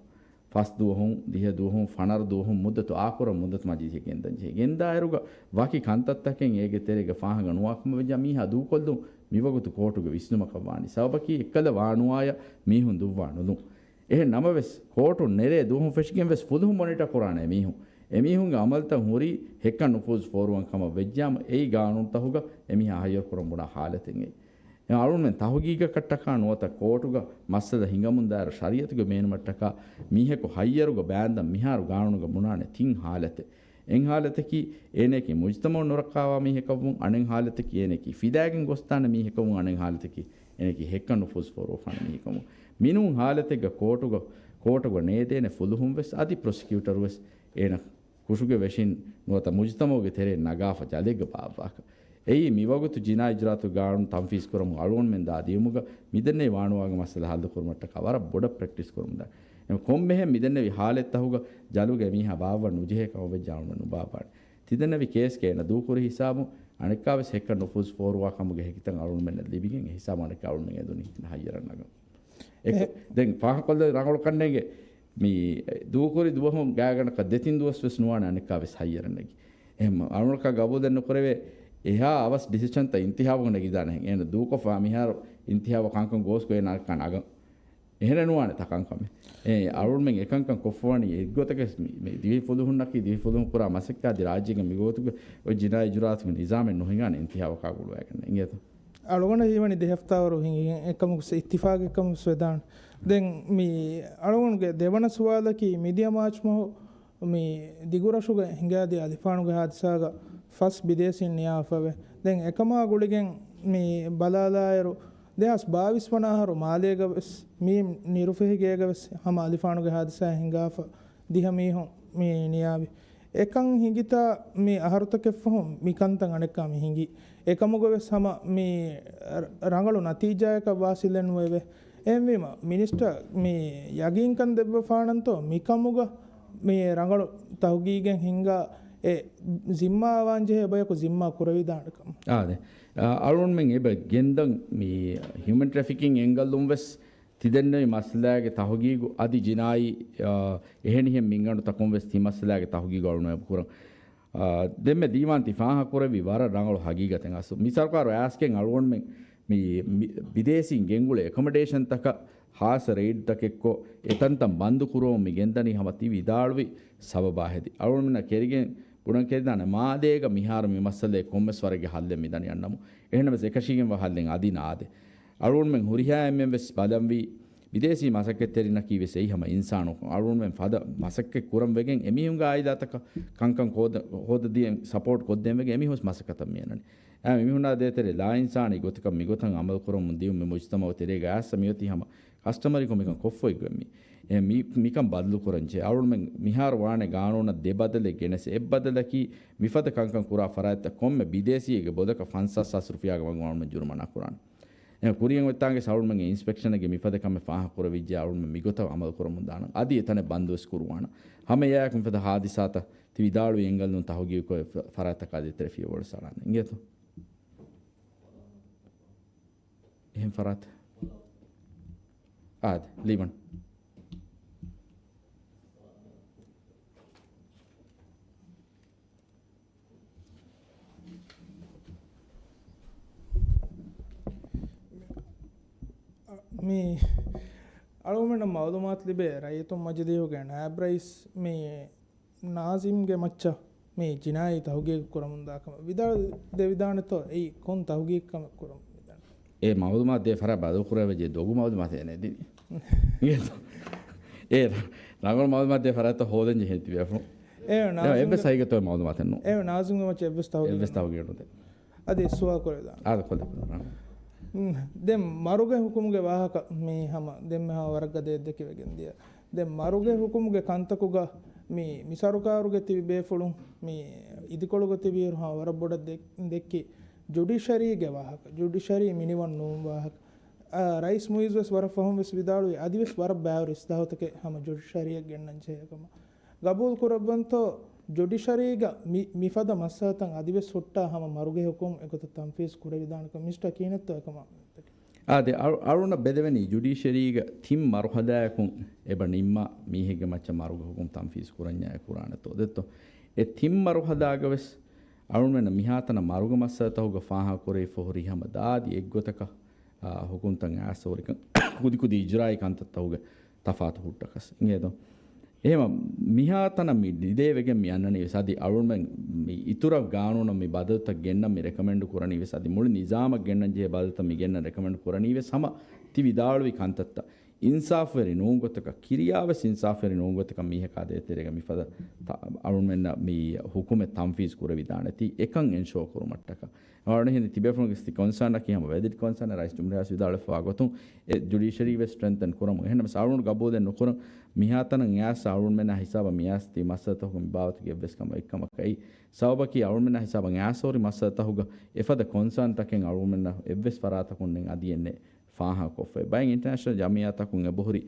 ފަސް ދުވަހުން، ދިހަ ދުވަހުން، ފަނަރަ ދުވަހުން މުއްދަތު އާކުރަން މުއްދަތު މަޖިލިސް ގެންދަން ޖެހޭ. ގެންދާއިރުގަ ވަކި ކަންތައްތަކެއް އޭގެ ތެރޭގަ ފާހަގަ ނުވާކަމަށް ވެއްޖާ މީހާ ދޫކޮށްލުން މިވަގުތު ކޯޓުގެ ވިސްނުމަކަށް ވާނީ. ސަބަބަކީ އެއްކަލަ ވާނުވާޔަށް މީހުން ދުއްވާ ނުލުން. އެހެން ނަމަވެސް، ކޯޓުން ނެރޭ ދުވަހުން ފެށިގެން ވެސް ފުލުހުން މޮނިޓަ ކުރާނެ މީހުން. އެމީހުންގެ އަމަލުތައް ހުރީ ހެއްކަށް ނުފޫޒު ފޯރުވަން ކަމަށް ވެއްޖާމަ، އެއީ ގާނޫނުތަކުގަ އެމީހާ ހައްޔަރު ކުރަން ބުނާ ހާލަތެއް އެއީ. އެ އަޅުންމެން ތަހުގީގަކަށްޓަކާ ނުވަތަ ކޯޓުގަ މައްސަލަ ހިނގަމުންދާއިރު ޝަރީއަތުގެ ބޭނުމަށްޓަކާ މީހަކު ހައްޔަރުގަ ބާންދަން މިހާރު ގާނޫނުގަ ބުނާނެ ތިން ހާލަތެއް. އެއް ހާލަތަކީ އޭނައަކީ މުޖްތަމަޢުން ނުރައްކާވާ މީހަކަށްވުން، އަނެއް ހާލަތަކީ އޭނައަކީ ފިލާގެން ގޮސްދާނެ މީހަކަށްވުން، އަނެއް ހާލަތަކީ އޭނައަކީ ހެއްކަށް ނުފޫޒު ފޯރުވާފާނެ މީހަކަށްވުން. މިނޫން ހާލަތެއްގަ ކޯޓުގަ، ކޯޓުގަ ނޭދޭނެ ފުލުހުން ވެސް އަދި ޕްރޮސިކިއުޓަރު ވެސް އޭނަ ކުށުގެ ވެށިން ނުވަތަ މުޖުތަމަޢުގެ ތެރެއިން ނަގާފަ ޖަލެއްގަ ބާއްވާކަށް. އެއީ މިވަގުތު ޖިނާ އިޖުރާތު ގާނޫނު ތަންފީޒު ކުރަމުން އަޅުގަނޑުމެން ދާ ދިޔުމުގަ މިދެންނެވި ވާނުވާގެ މައްސަލަ ހައްލު ކުރުމަށްޓަކާ ވަރަށް ބޮޑަށް ޕްރެކްޓިސް ކުރަމުންދާ. އެ ކޮންމެހެން މިދެންނެވި ހާލަތްތަހުގަ ޖަލުގަ މީހާ ބާއްވަން ނުޖެހޭ ކަމަށް ވެއްޖެ އަޅުގަނޑުމެން ނުބާއްވާނެ. ތިދެންނެވި ކޭސްގަ އޭނަ ދޫކުރި ހިސާބުން އަނެއްކާވެސް ހެއްކަށް ނުފޫޒު ފޯރުވާ ކަމުގެ ހެކިތައް އަޅުގަނޑުމެންނަށް ލިބިގެން އެ ހިސާބުން އަނެއްކާ އަޅުގަނޑުމެން އެދުނީ ހައްޔަރަށް ނަގަން. އެ-، ދެން ފާހަގަކޮށްލަން ރަނގަޅު ކަންނޭނގެ މި ދޫކުރި ދުވަހުން ގާތްގަނޑަކަށް ދެތިން ދުވަސް ވެސް ނުވާނެ އަނެއްކާވެސް ހައްޔަރަށް ނެގި. އެހެން އަޅުގަނޑަކަށް ގަބޫލެއް ނުކުރެވޭ. އެހާ އަވަސް ޑިސިޝަންތައް އިންތިހާބުގަ ނެގިދާނެހެން. އޭނަ ދޫކޮށްފަ މިހާރު އިންތިހާބަށް ކަންކަން ގޯސްކޮށް އޭނާ ނަގަން. އެހެނެއް ނުވާނެ ތަކަންކަމެއް. އެ އަޅުގަނޑުމެން އެކަންކަން ކޮށްފަވަނީ އެއްގޮތަކަށް މި، މި ދިވެހި ފުލުހުންނަކީ ދިވެހި ފުލުހުން ކުރާ މަސައްކަތް އަދި ރާއްޖޭގެ މިގޮތުގެ އޮތް ޖިނާއީ ޖުރާތުގެ ނިޒާމެއް ނުހިނގާނެ އިންތިހާބަކާ ގުޅުވައިގަންނަ އިނގޭތޯ. އަޅުގަނޑަށް ހީވަނީ ދެ ހަފްތާވަރު ހިނގިގެން އެކަމަކު އިއްތިފާގެއްކަމަށް ވެދާނެ. ދެން މި އަޅުގަނޑުގެ ދެވަނަ ސުވާލަކީ މިދިޔަ މާޗް މަހު މި ދިގުރަށުގަ ހިނގާދިޔަ އަލިފާނުގެ ހާދިސާގަ ފަސް ބިދޭސީން ނިޔާފަވޭ. ދެން އެކަމާ ގުޅިގެން މި ބަލާލާއިރު، ދެހާސް ބާވީސް ވަނަ އަހަރު މާލޭގަ ވެސް މީ ނިރުފެހިގޭގަ ވެސް ހަމަ އަލިފާނުގެ ހާދިސާ ހިނގާފަ ދިހަ މީހުން މި ނިޔާވި. އެކަން ހިނގިތާ މި އަހަރުތަކެއްފަހުން މި ކަންތައް އަނެއްކާ މި ހިނގި. އެކަމުގަ ވެސް ހަމަ މި ރަ-، ރަނގަޅު ނަތީޖާއަކަށް ވާސިލެއް ނުވެވޭ. އެހެންވީމަ، މިނިސްޓަރ މި ޔަގީންކަން ދެއްވަފާނަންތޯ މިކަމުގަ މި ރަނގަޅު ތަހުގީގެއް ހިންގާ އެ ޒިންމާ އަވާންޖެހޭ ބަޔަކު ޒިންމާ ކުރެވިދާނެ ކަމަށް. އާދެ. އަ، އަޅުގަނޑުމެން އެބަ ގެންދަން މި ހިއުމަން ޓްރެފިކިން އެންގަލުން ވެސް ތިދެންނެވި މައްސަލާގެ ތަހުގީގު އަދި ޖިނާއީ، އ، އެހެނިހެން މިންގަނޑުތަކުން ވެސް ތި މައްސަލާގެ ތަހުގީގު އަޅުގަނޑު އެބަ ކުރަން. އާ، ދެންމެ ދީވާން ތި ފާހަގަކުރެއްވި ވަރަށް ރަނގަޅު ހަގީގަތެއް އަސްލު. މި ސަރުކާރު އައިސްގެން އަޅުގަނޑުމެން މި، މި ބިދޭސީން ގެންގުޅޭ އެކޮމޮޑޭޝަންތަކަށް ހާއްސަ ރެއިޑްތަކެއްކޮށް އެތަންތަން ބަންދު ކުރުވަމުން މި ގެންދަނީ ހަމަ ތި ވިދާޅުވި ސަބަބާ ހެދި. އަޅުގަނޑުމެންނަށް ކެރިގެން ބުނަން ކެރިދާނެ މާލޭގަ މިހާރު މި މައްސަލައެއް ކޮންމެސް ވަރެއްގެ ހައްލެއް މިދަނީ އަންނަމު. އެހެންނަމަވެސް އެކަށީގެންވާ ހައްލެއް އަދި ނާދޭ. އަޅުގަނޑުމެން ހުރިހާ އެންމެން ވެސް ބަލަންވީ ބިދޭސީ މަސައްކަތްތެރިންނަކީ ވެސް އެއީ ހަމަ އިންސާނުން. އަޅުގަނޑުމެން ފަދަ މަސައްކަތް ކުރަން ވެގެން އެމީހުންގެ އާއިލާތަކަށް ކަންކަން ހޯދަ-، ހޯދަދިޔަ ސަޕޯޓް ކޮށްދޭން ވެގެން އެމީހުން ވެސް މަސައްކަތަށް މިއަންނަނީ. އެމީހުންނާ ދޭތެރޭ ލާއިންސާނީ ގޮތަކަށް މިގޮތަށް އަމަލު ކުރަމުން ދިޔުން މި މުޖުތަމައު ތެރޭގަ އައިސް މިއޮތީ ހަމަ ކަސްޓަމަރީކޮށް މިކަން ކޮށްފައިގެން މި. އެ މި-، މިކަން ބަދަލު ކުރަން ޖެހޭ. އަޅުގަނޑުމެން މިހާރު ވާނެ ގާނޫނަށް ދެ ބަދަލެއް ގެނެސް އެއް ބަދަލަކީ މިފަދަ ކަންކަން ކުރާ ފަރާތްތައް ކޮންމެ ބިދޭސީއެއްގެ ބޮލަކަށް ފަންސާސް ހާސް ރުފިޔާގެ ވަން އަޅުގަނޑުމެން ޖުރުމަނާ ކުރާނެ. އެ ކުރިއަށް އޮތްތާނގެ އަޅުގަނޑުމެންގެ އިންސްޕެކްޝަނެއްގެ މިފަދަ ކަމެއް ފާހަގަކުރެވިއްޖެ އަޅުގަނޑުމެން މިގޮތަށް އަމަލު ކުރަމުން ދާނަން. އަދި އެތަނެއް ބަންދުވެސް ކުރުވާނަން. ހަމަ އެއާއެކު މިފަދަ ހާދިސާތައް ތި ވިދާޅުވި އެންގަލުން ތަހުގީގުކޮށް ފަ-، ފަރާތްތަކާ ދޭތެރޭ ފިޔަވަޅު ސަޅާނެ. އިނގޭތޯ؟ އެހެން ފަރާތެއް. އާދެ، ލީބަން. މި އަޅުގަނޑަށް މައުލޫމާތު ލިބޭ، ރައްޔިތުން މަޖިލީހުގެ ނާއިބް ރައީސް މި ނާޒިމްގެ މައްޗަށް މި ޖިނާއީ ތަހުގީގު ކުރަމުންދާ ކަމަށް ވިދާޅު، ދެ ވިދާނެތޯ، އެއީ ކޮން ތަހުގީގު ކަމެއް ކުރަމުން ވިދާނެ؟ އެ މައުލޫމާތު ދޭ ފަރާތް ބަދަލު ކުރެވިއްޖެ، ދޮގު މައުލޫމާތެއް ނެތް. އެ ރަނގަޅު މައުލޫމާތު ދޭ ފަރާތްތައް ހޯދަން ޖެހޭ ތިބޭފުޅުން. އެ ނާޒިމްގެ އެއްވެސް ހަގީގަތެއް މައުލޫމާތެއް ނޫން. އެ ނާޒިމްގެ މައްޗަށް އެއްވެސް ތަހުގީގެއް އެއްވެސް ނޫން. ތަހުގީގެއް ނުދޭ. އަދި ސުވާލު ކުރެވިދާނެ. އާދެ، ކޮށްލެވިދާނެ. ދެން މަރުގެ ހުކުމުގެ ވާހަކަ މީ ހަމަ ދެންމެ ހަމަ ވަރަށް ގަދަ އެއް ދެކިވެގެން ދިޔަ. ދެން މަރުގެ ހުކުމުގެ ކަންތަކުގަ މި، މި ސަރުކާރުގެ ތިބި ބޭފުޅުން މި އިދިކޮޅުގަ ތިބިއިރު ހަމަ ވަރަށް ބޮޑަށް ދެ-، ދެއްކި ޖުޑިޝަރީގެ ވާހަކަ. ޖުޑިޝަރީ މިނިވަން ނޫން ވާހަކަ. އާ، ރައީސް މުއިއްޒު ވެސް ވަރަށް ފަހުން ވެސް ވިދާޅުވި އަދިވެސް ވަރަށް ބާރު އިސްލާހުތަކެއް ހަމަ ޖުޑިޝަރީއަށް ގެންނަން ޖެހޭ ކަމަށް. ގަބޫލު ކުރައްވަންތޯ، ޖުޑިޝަރީގަ މި، މިފަދަ މައްސަލަތައް އަދިވެސް ހުއްޓާ ހަމަ މަރުގެ ހުކުމް އެގޮތަށް ތަންފީޒު ކުރެވިދާނެކަން މިސްޓަރ ކީނެއްތޯ އެކަމާ؟ އާދެ، އަޅު-، އަޅުގަނޑަށް ބެލެވެނީ ޖުޑިޝަރީގަ ތިން މަރުހަލާއަކުން އެބަ ނިންމާ މީހެއްގެ މައްޗަށް މަރުގެ ހުކުމް ތަންފީޒު ކުރަންޏާ ކުރާނެތޯ. ދެއްތޯ؟ އެ ތިން މަރުހަލާގަ ވެސް އަޅުގަނޑުމެންނަށް މިހާތަނަށް މަރުގެ މައްސަލަތަކުގަ ފާހަގަކުރެވިފަ ހުރި ހަމަ ދާދި އެއްގޮތަކަށް އާ، ހުކުމްތައް އައިސް ހުރިކަން ކުދިކުދި އިޖުރާއީ ކަންތައްތަކުގެ ތަފާތު ހުއްޓަކަސް އިނގޭތޯ. އެހެމަ މިހާތަނަށް މި ނިދޭވެގެން މި އަންނަނީ ވެސް އަދި އަޅުގަނޑުމެން މި އިތުރަށް ގާނޫނަށް މި ބަދަލުތައް ގެންނަން މި ރެކަމެންޑު ކުރަނީ ވެސް އަދި މުޅި ނިޒާމަށް ގެންނަން ޖެހޭ ބަދަލުތައް މި ގެންނަން ރެކަމެންޑު ކުރަނީ ވެސް ހަމަ ތި ވިދާޅުވި ކަންތައްތައް. އިންސާފުވެރި ނޫން ގޮތަކަށް، ކިރިޔާވެސް އިންސާފުވެރި ނޫން ގޮތަކަށް މީހަކާ ދޭތެރޭގަ މިފަދަ ތަ-، އަޅުގަނޑުމެންނަށް މި ހުކުމެއް ތަންފީޒު ކުރެވިދާނެތީ އެކަން އެންޝޯ ކުރުމަށްޓަކަ. އަޅުގަނޑު ހިނދި ތިބޭފުޅުންގެ ސި ކޮންސާނަކީ ހަމަ ވެލިޑް ކޮންސާނެއް ރައީސް ޖުމްހޫރިއްޔާ ވިދާޅުވެފަވާ ގޮތުން އެ ޖުޑިޝަރީ ވެސް ސްޓްރެންތަން ކުރަމު. އެހެންނަމަސް އަޅުގަނޑު ގަބޫލެއް ނުކުރަން މިހާތަނަށް އައިސް އަޅުގަނޑުމެންނާ ހިސާބަށް މިއައިސް ތި މައްސަލަތަކުގެ މި ބާވަތުގެ އެއްވެސް ކަމަށް އެއްކަމަކަށް އެއީ. ސަބަބަކީ އަޅުގަނޑުމެންނާ ހިސާބަށް އައިސް ހުރި މައްސަލަތަކުގަ އެފަދަ ކޮންސާންތަކެއް އަޅުގަނޑުމެންނަށް އެއްވެސް ފަރާތަކުން އަދި އެންނެ ފާހަގަކޮށްފައި. ބައެއް އިންޓަރނޭޝަނަލް ޖަމިއްޔާތަކުން އެބަހުރި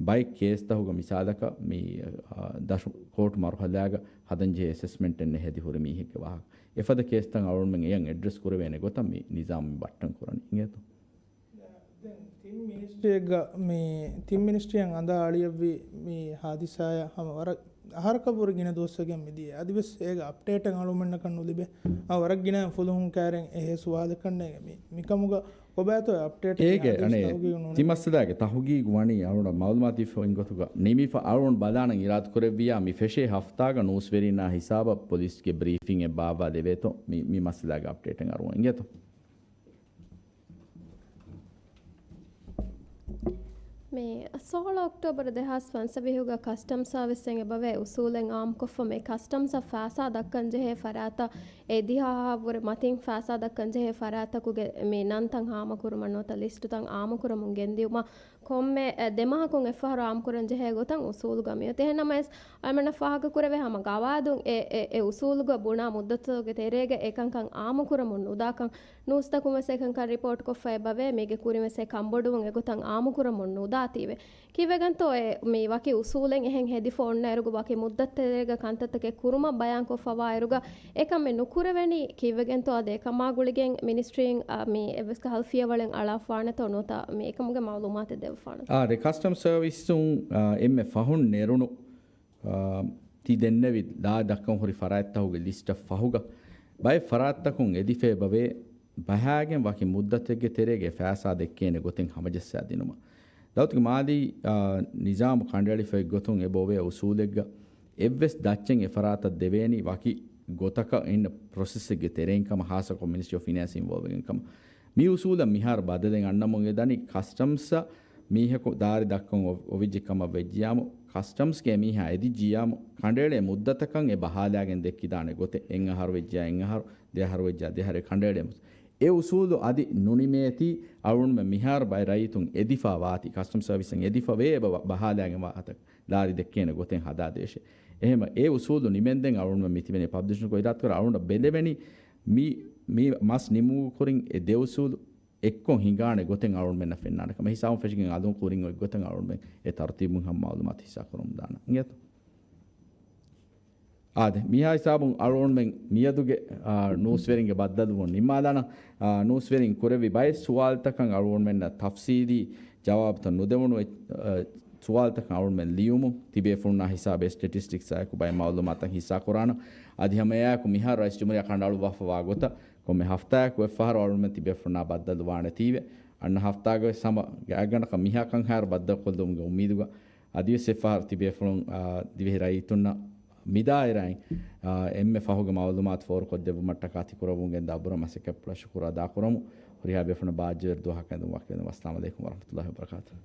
ބައެއް ކޭސްތަކުގަ މިސާލަކަށް މި، އާ، ދަށު ކޯޓު މަރުހަލާގަ ހަދަންޖެހޭ އެސެސްމަންޓެއް ނެހެދި ހުރި މީހެއްގެ ވާހަކަ. އެފަދަ ކޭސްތައް އަޅުގަނޑުމެން އެޔަށް އެޑްރެސް ކުރެވޭނެ ގޮތަށް މި ނިޒާމް މި ބައްޓަން ކުރަނީ. އިނގޭތޯ؟ ދެން ތިން މިނިސްޓްރީއެއްގަ މި ތިން މިނިސްޓްރީއަށް އަނދާ އަޅިއަށްވީ މި ހާދިސާއަށް ހަމަ ވަރަށް އަހަރަކަށްވުރެ ގިނަ ދުވަސްވެގެން މިދިޔަ. އަދިވެސް އޭގެ އަޕްޑޭޓެއް އަޅުމެންނަކަށް ނުލިބޭ. އާ، ވަރަށް ގިނަ ފުލުހުން ކައިރިން އެހެ ސުވާލެއް ކަންނޭނގެ. މި، މިކަމުގަ ކޮބާތޯ އެ އަޕްޑޭޓެއް އޭގެ އަދިވެސް އަނެއް ތަހުގީގު ނޫނެ. ތި މައްސަލާގެ ތަހުގީގު ވަނީ އަޅުގަނޑަށް މައުލޫމާތު ދީފަ އޮތް ގޮތުގަ ނިމިފަ އަޅުގަނޑު ބަލާނަން އިރާދަކުރެއްވިއްޔާ މި ފެށޭ ހަފްތާގަ ނޫސްވެރިންނާ ހިސާބަށް ޕޮލިސްގެ ބްރީފިންއެއް ބާއްވާ ދެވޭތޯ މި، މި މައްސަލާގެ އަޕްޑޭޓެއް އަރުވަން އިނގޭތޯ. މި ސޯޅަ އޮކްޓޯބަރު ދެހާސް ފަންސަވީހުގަ ކަސްޓަމް ސާވިސްއިން އެބަވޭ އުސޫލެއް އާއްމުކޮށްފަ މި ކަސްޓަމްސަށް ފައިސާ ދައްކަން ޖެހޭ ފަރާތަށް އެ ދިހަ ހައަށްވުރެ މަތިން ފައިސާ ދައްކަން ޖެހޭ ފަރާތްތަކުގެ މި ނަންތައް ހާމަކުރުމަށް ނުވަތަ ލިސްޓުތައް އާއްމުކުރަމުން ގެންދިއުމަށް ކޮންމެ، އެ، ދެ މަހަކުން އެއްފަހަރު އާއްމުކުރަން ޖެހޭ ގޮތަށް އުސޫލުގަ މިއޮތީ. އެހެންނަމަވެސް، އަޅުމެންނަށް ފާހަގަކުރެވޭ ހަމަ ގަވާއިދުން އެ، އެ، އެ އުސޫލުގަ ބުނާ މުއްދަތުގެ ތެރޭގަ އެ ކަންކަން އާއްމުކުރަމުން ނުދާކަން ނޫސްތަކުން ވެސް އެކަންކަން ރިޕޯޓްކޮށްފަ އެބަވޭ. މީގެ ކުރިން ވެސް އެ ކަންބޮޑުވުން އެގޮތަށް އާއްމުކުރަމުން ނުދާތީވެ. ކީއްވެގެންތޯ އެ މި ވަކި އުސޫލެއް އެހެން ހެދިފަ އޮންނަ އިރުގަ ވަކި މުއްދަތު ތެރޭގަ ކަންތައްތަކެއް ކުރުމަށް ބަޔާންކޮށްފަވާ އިރުގަ އެކަމެއް ނުކުރެވެނީ ކީއްވެގެންތޯ އަދި އެކަމާ ގުޅިގެން މިނިސްޓްރީން، އަ، މި އެއްވެސް ކަހަލަ ފިޔަވަޅެއް އަޅާފާނެތޯ ނުވަތަ މި އެކަމުގެ މައުލޫމާތެއް ދެއްވާނެ. އާދެ، ކަސްޓަމް ސަރވިސުން، އާ، އެންމެ ފަހުން ނެރުނު، އާ، ތި ދެންނެވި ލާ ދައްކަން ހުރި ފަރާތްތަކުގެ ލިސްޓަށް ފަހުގަ ބައެއް ފަރާތްތަކުން އެދިފަ އެބަވޭ ބަހާގެން ވަކި މުއްދަތެއްގެ ތެރޭގަ ފައިސާ ދެއްކޭނެ ގޮތެއް ހަމަޖައްސާ ދިނުމަށް. ދައުލަތުގެ މާލީ، އާ، ނިޒާމު ކަނޑައެޅިފައި ގޮތުން އެބައޮވޭ އުސޫލެއްގަ އެއްވެސް ދައްޗެއް އެ ފަރާތަށް ދެވޭނީ ވަކި ގޮތަކަށް އިންނަ ޕްރޮސެސްއެއްގެ ތެރެއިން ކަމަށް ހާއްސަކޮށް މިނިސްޓްރީ އޮފް ފިނޭންސް އިންވޯލްވްވެގެން ކަމަށް. މި އުސޫލަށް މިހާރު ބަދަލެއް އަންނަމުން އެދަނީ ކަސްޓަމްސްއަށް މީހަކު ދާރި ދައްކަން އޮ-، އޮވިއްޖެ ކަމަށް ވެއްޖިޔާމު، ކަސްޓަމްސްގެ މީހާ އެދިއްޖިޔާމު، ކަނޑައެޅޭ މުއްދަތަކަށް އެ ބަހާލާގެން ދެއްކިދާނެ ގޮތެއް އެއް އަހަރު ވެއްޖިޔާ އެއް އަހަރު، ދެ އަހަރު ވެއްޖިޔާ ދެ އަހަރެއް ކަނޑައެޅޭ މުއްދަ. އެ އުސޫލު އަދި ނުނިމޭތީ އަޅުގަނޑުމެން މިހާރު ބައެއް ރައްޔިތުން އެދިފަ ވާތީ، ކަސްޓަމް ސަރވިސްއިން އެދިފަ ވޭ އެބަ ބަ-، ބަހާލާގެން ވާ ހަތަ ލާރި ދެއްކޭނެ ގޮތެއް ހަދާދޭށޭ. އެހެންވެ އެ އުސޫލު ނިމެންދެން އަޅުގަނޑުމެން މިތިބެނީ ޕަބްލިޝްނުކޮށް އިރާދަކުރާ އަޅުގަނޑަށް ބެލެވެނީ މި، މި މަސް ނިމުމުގެ ކުރިން އެ ދެ އުސޫލު އެއްކޮށް ހިނގާނެ ގޮތެއް އަޅުގަނޑުމެންނަށް ފެންނާނެ ކަމަށް ހިސާބުން ފެށިގެން އަލުން ކުރިން އޮތް ގޮތަށް އަޅުގަނޑުމެން އެ ތަރުތީބުން ހަމަ މައުލޫމާތު ހިއްސާ ކުރަމުން ދާނަން. އިނގޭތޯ؟ އާދެ، މިހާ ހިސާބުން އަޅުގަނޑުމެން މިއަދުގެ، އާ، ނޫސްވެރިންގެ ބައްދަލުވުން ނިންމާލާނަން. އާ، ނޫސްވެރިން ކުރެއްވި ބައެއް ސުވާލުތަކަށް އަޅުގަނޑުމެންނަށް ތަފްސީލީ ޖަވާބުތައް ނުދެވުނު އެ-، އާ، ސުވާލުތަކަށް އަޅުގަނޑުމެން ލިޔުމުން ތިބޭފުޅުންނާ ހިސާބެއް ސްޓެޓިސްޓިކްސްއާއެކު ބައެއް މައުލޫމާތަށް ހިއްސާކުރާނަން. އަދި ހަމައެއާއެކު މިހާރު ރައީސް ޖުމްހޫރިއްޔާ ކަނޑައަޅުއްވާފަވާ ގޮތަށް ކޮންމެ ހަފްތާއަކު އެއްފަހަރު އަޅުގަނޑުމެން ތިބޭފުޅުންނާ ބައްދަލުވާނެތީވެ. އަންނަ ހަފްތާގަވެސް ހަމަ ގާތްގަނޑަކަށް މިހާ ކަންހާއިރު ބައްދަލުކޮށްލުމުގެ އުއްމީދުގަ އަދިވެސް އެއްފަހަރު ތިބޭފުޅުން، އާ، ދިވެހި ރައްޔިތުންނަށް މިދާއިރާއިން، އާ، އެންމެ ފަހުގެ މައުލޫމާތު ފޯރުކޮށްދެއްވުމަށްޓަކާ ތިކުރައްވަމުން ގެންދާ އަބުރަ މަސައްކަތްޕުޅަށް ޝުކުރު އަދާކުރަމު. ހުރިހާ ބޭފުޅުންނަށް ބާއްޖަވެރި ދުވަހަކަށް އެދުން ވަކިވެލަން. ވައްސަލާމް ޢަލައިކުމް ވަރަޙްމަތުﷲ ވަބަރަކާތުހު.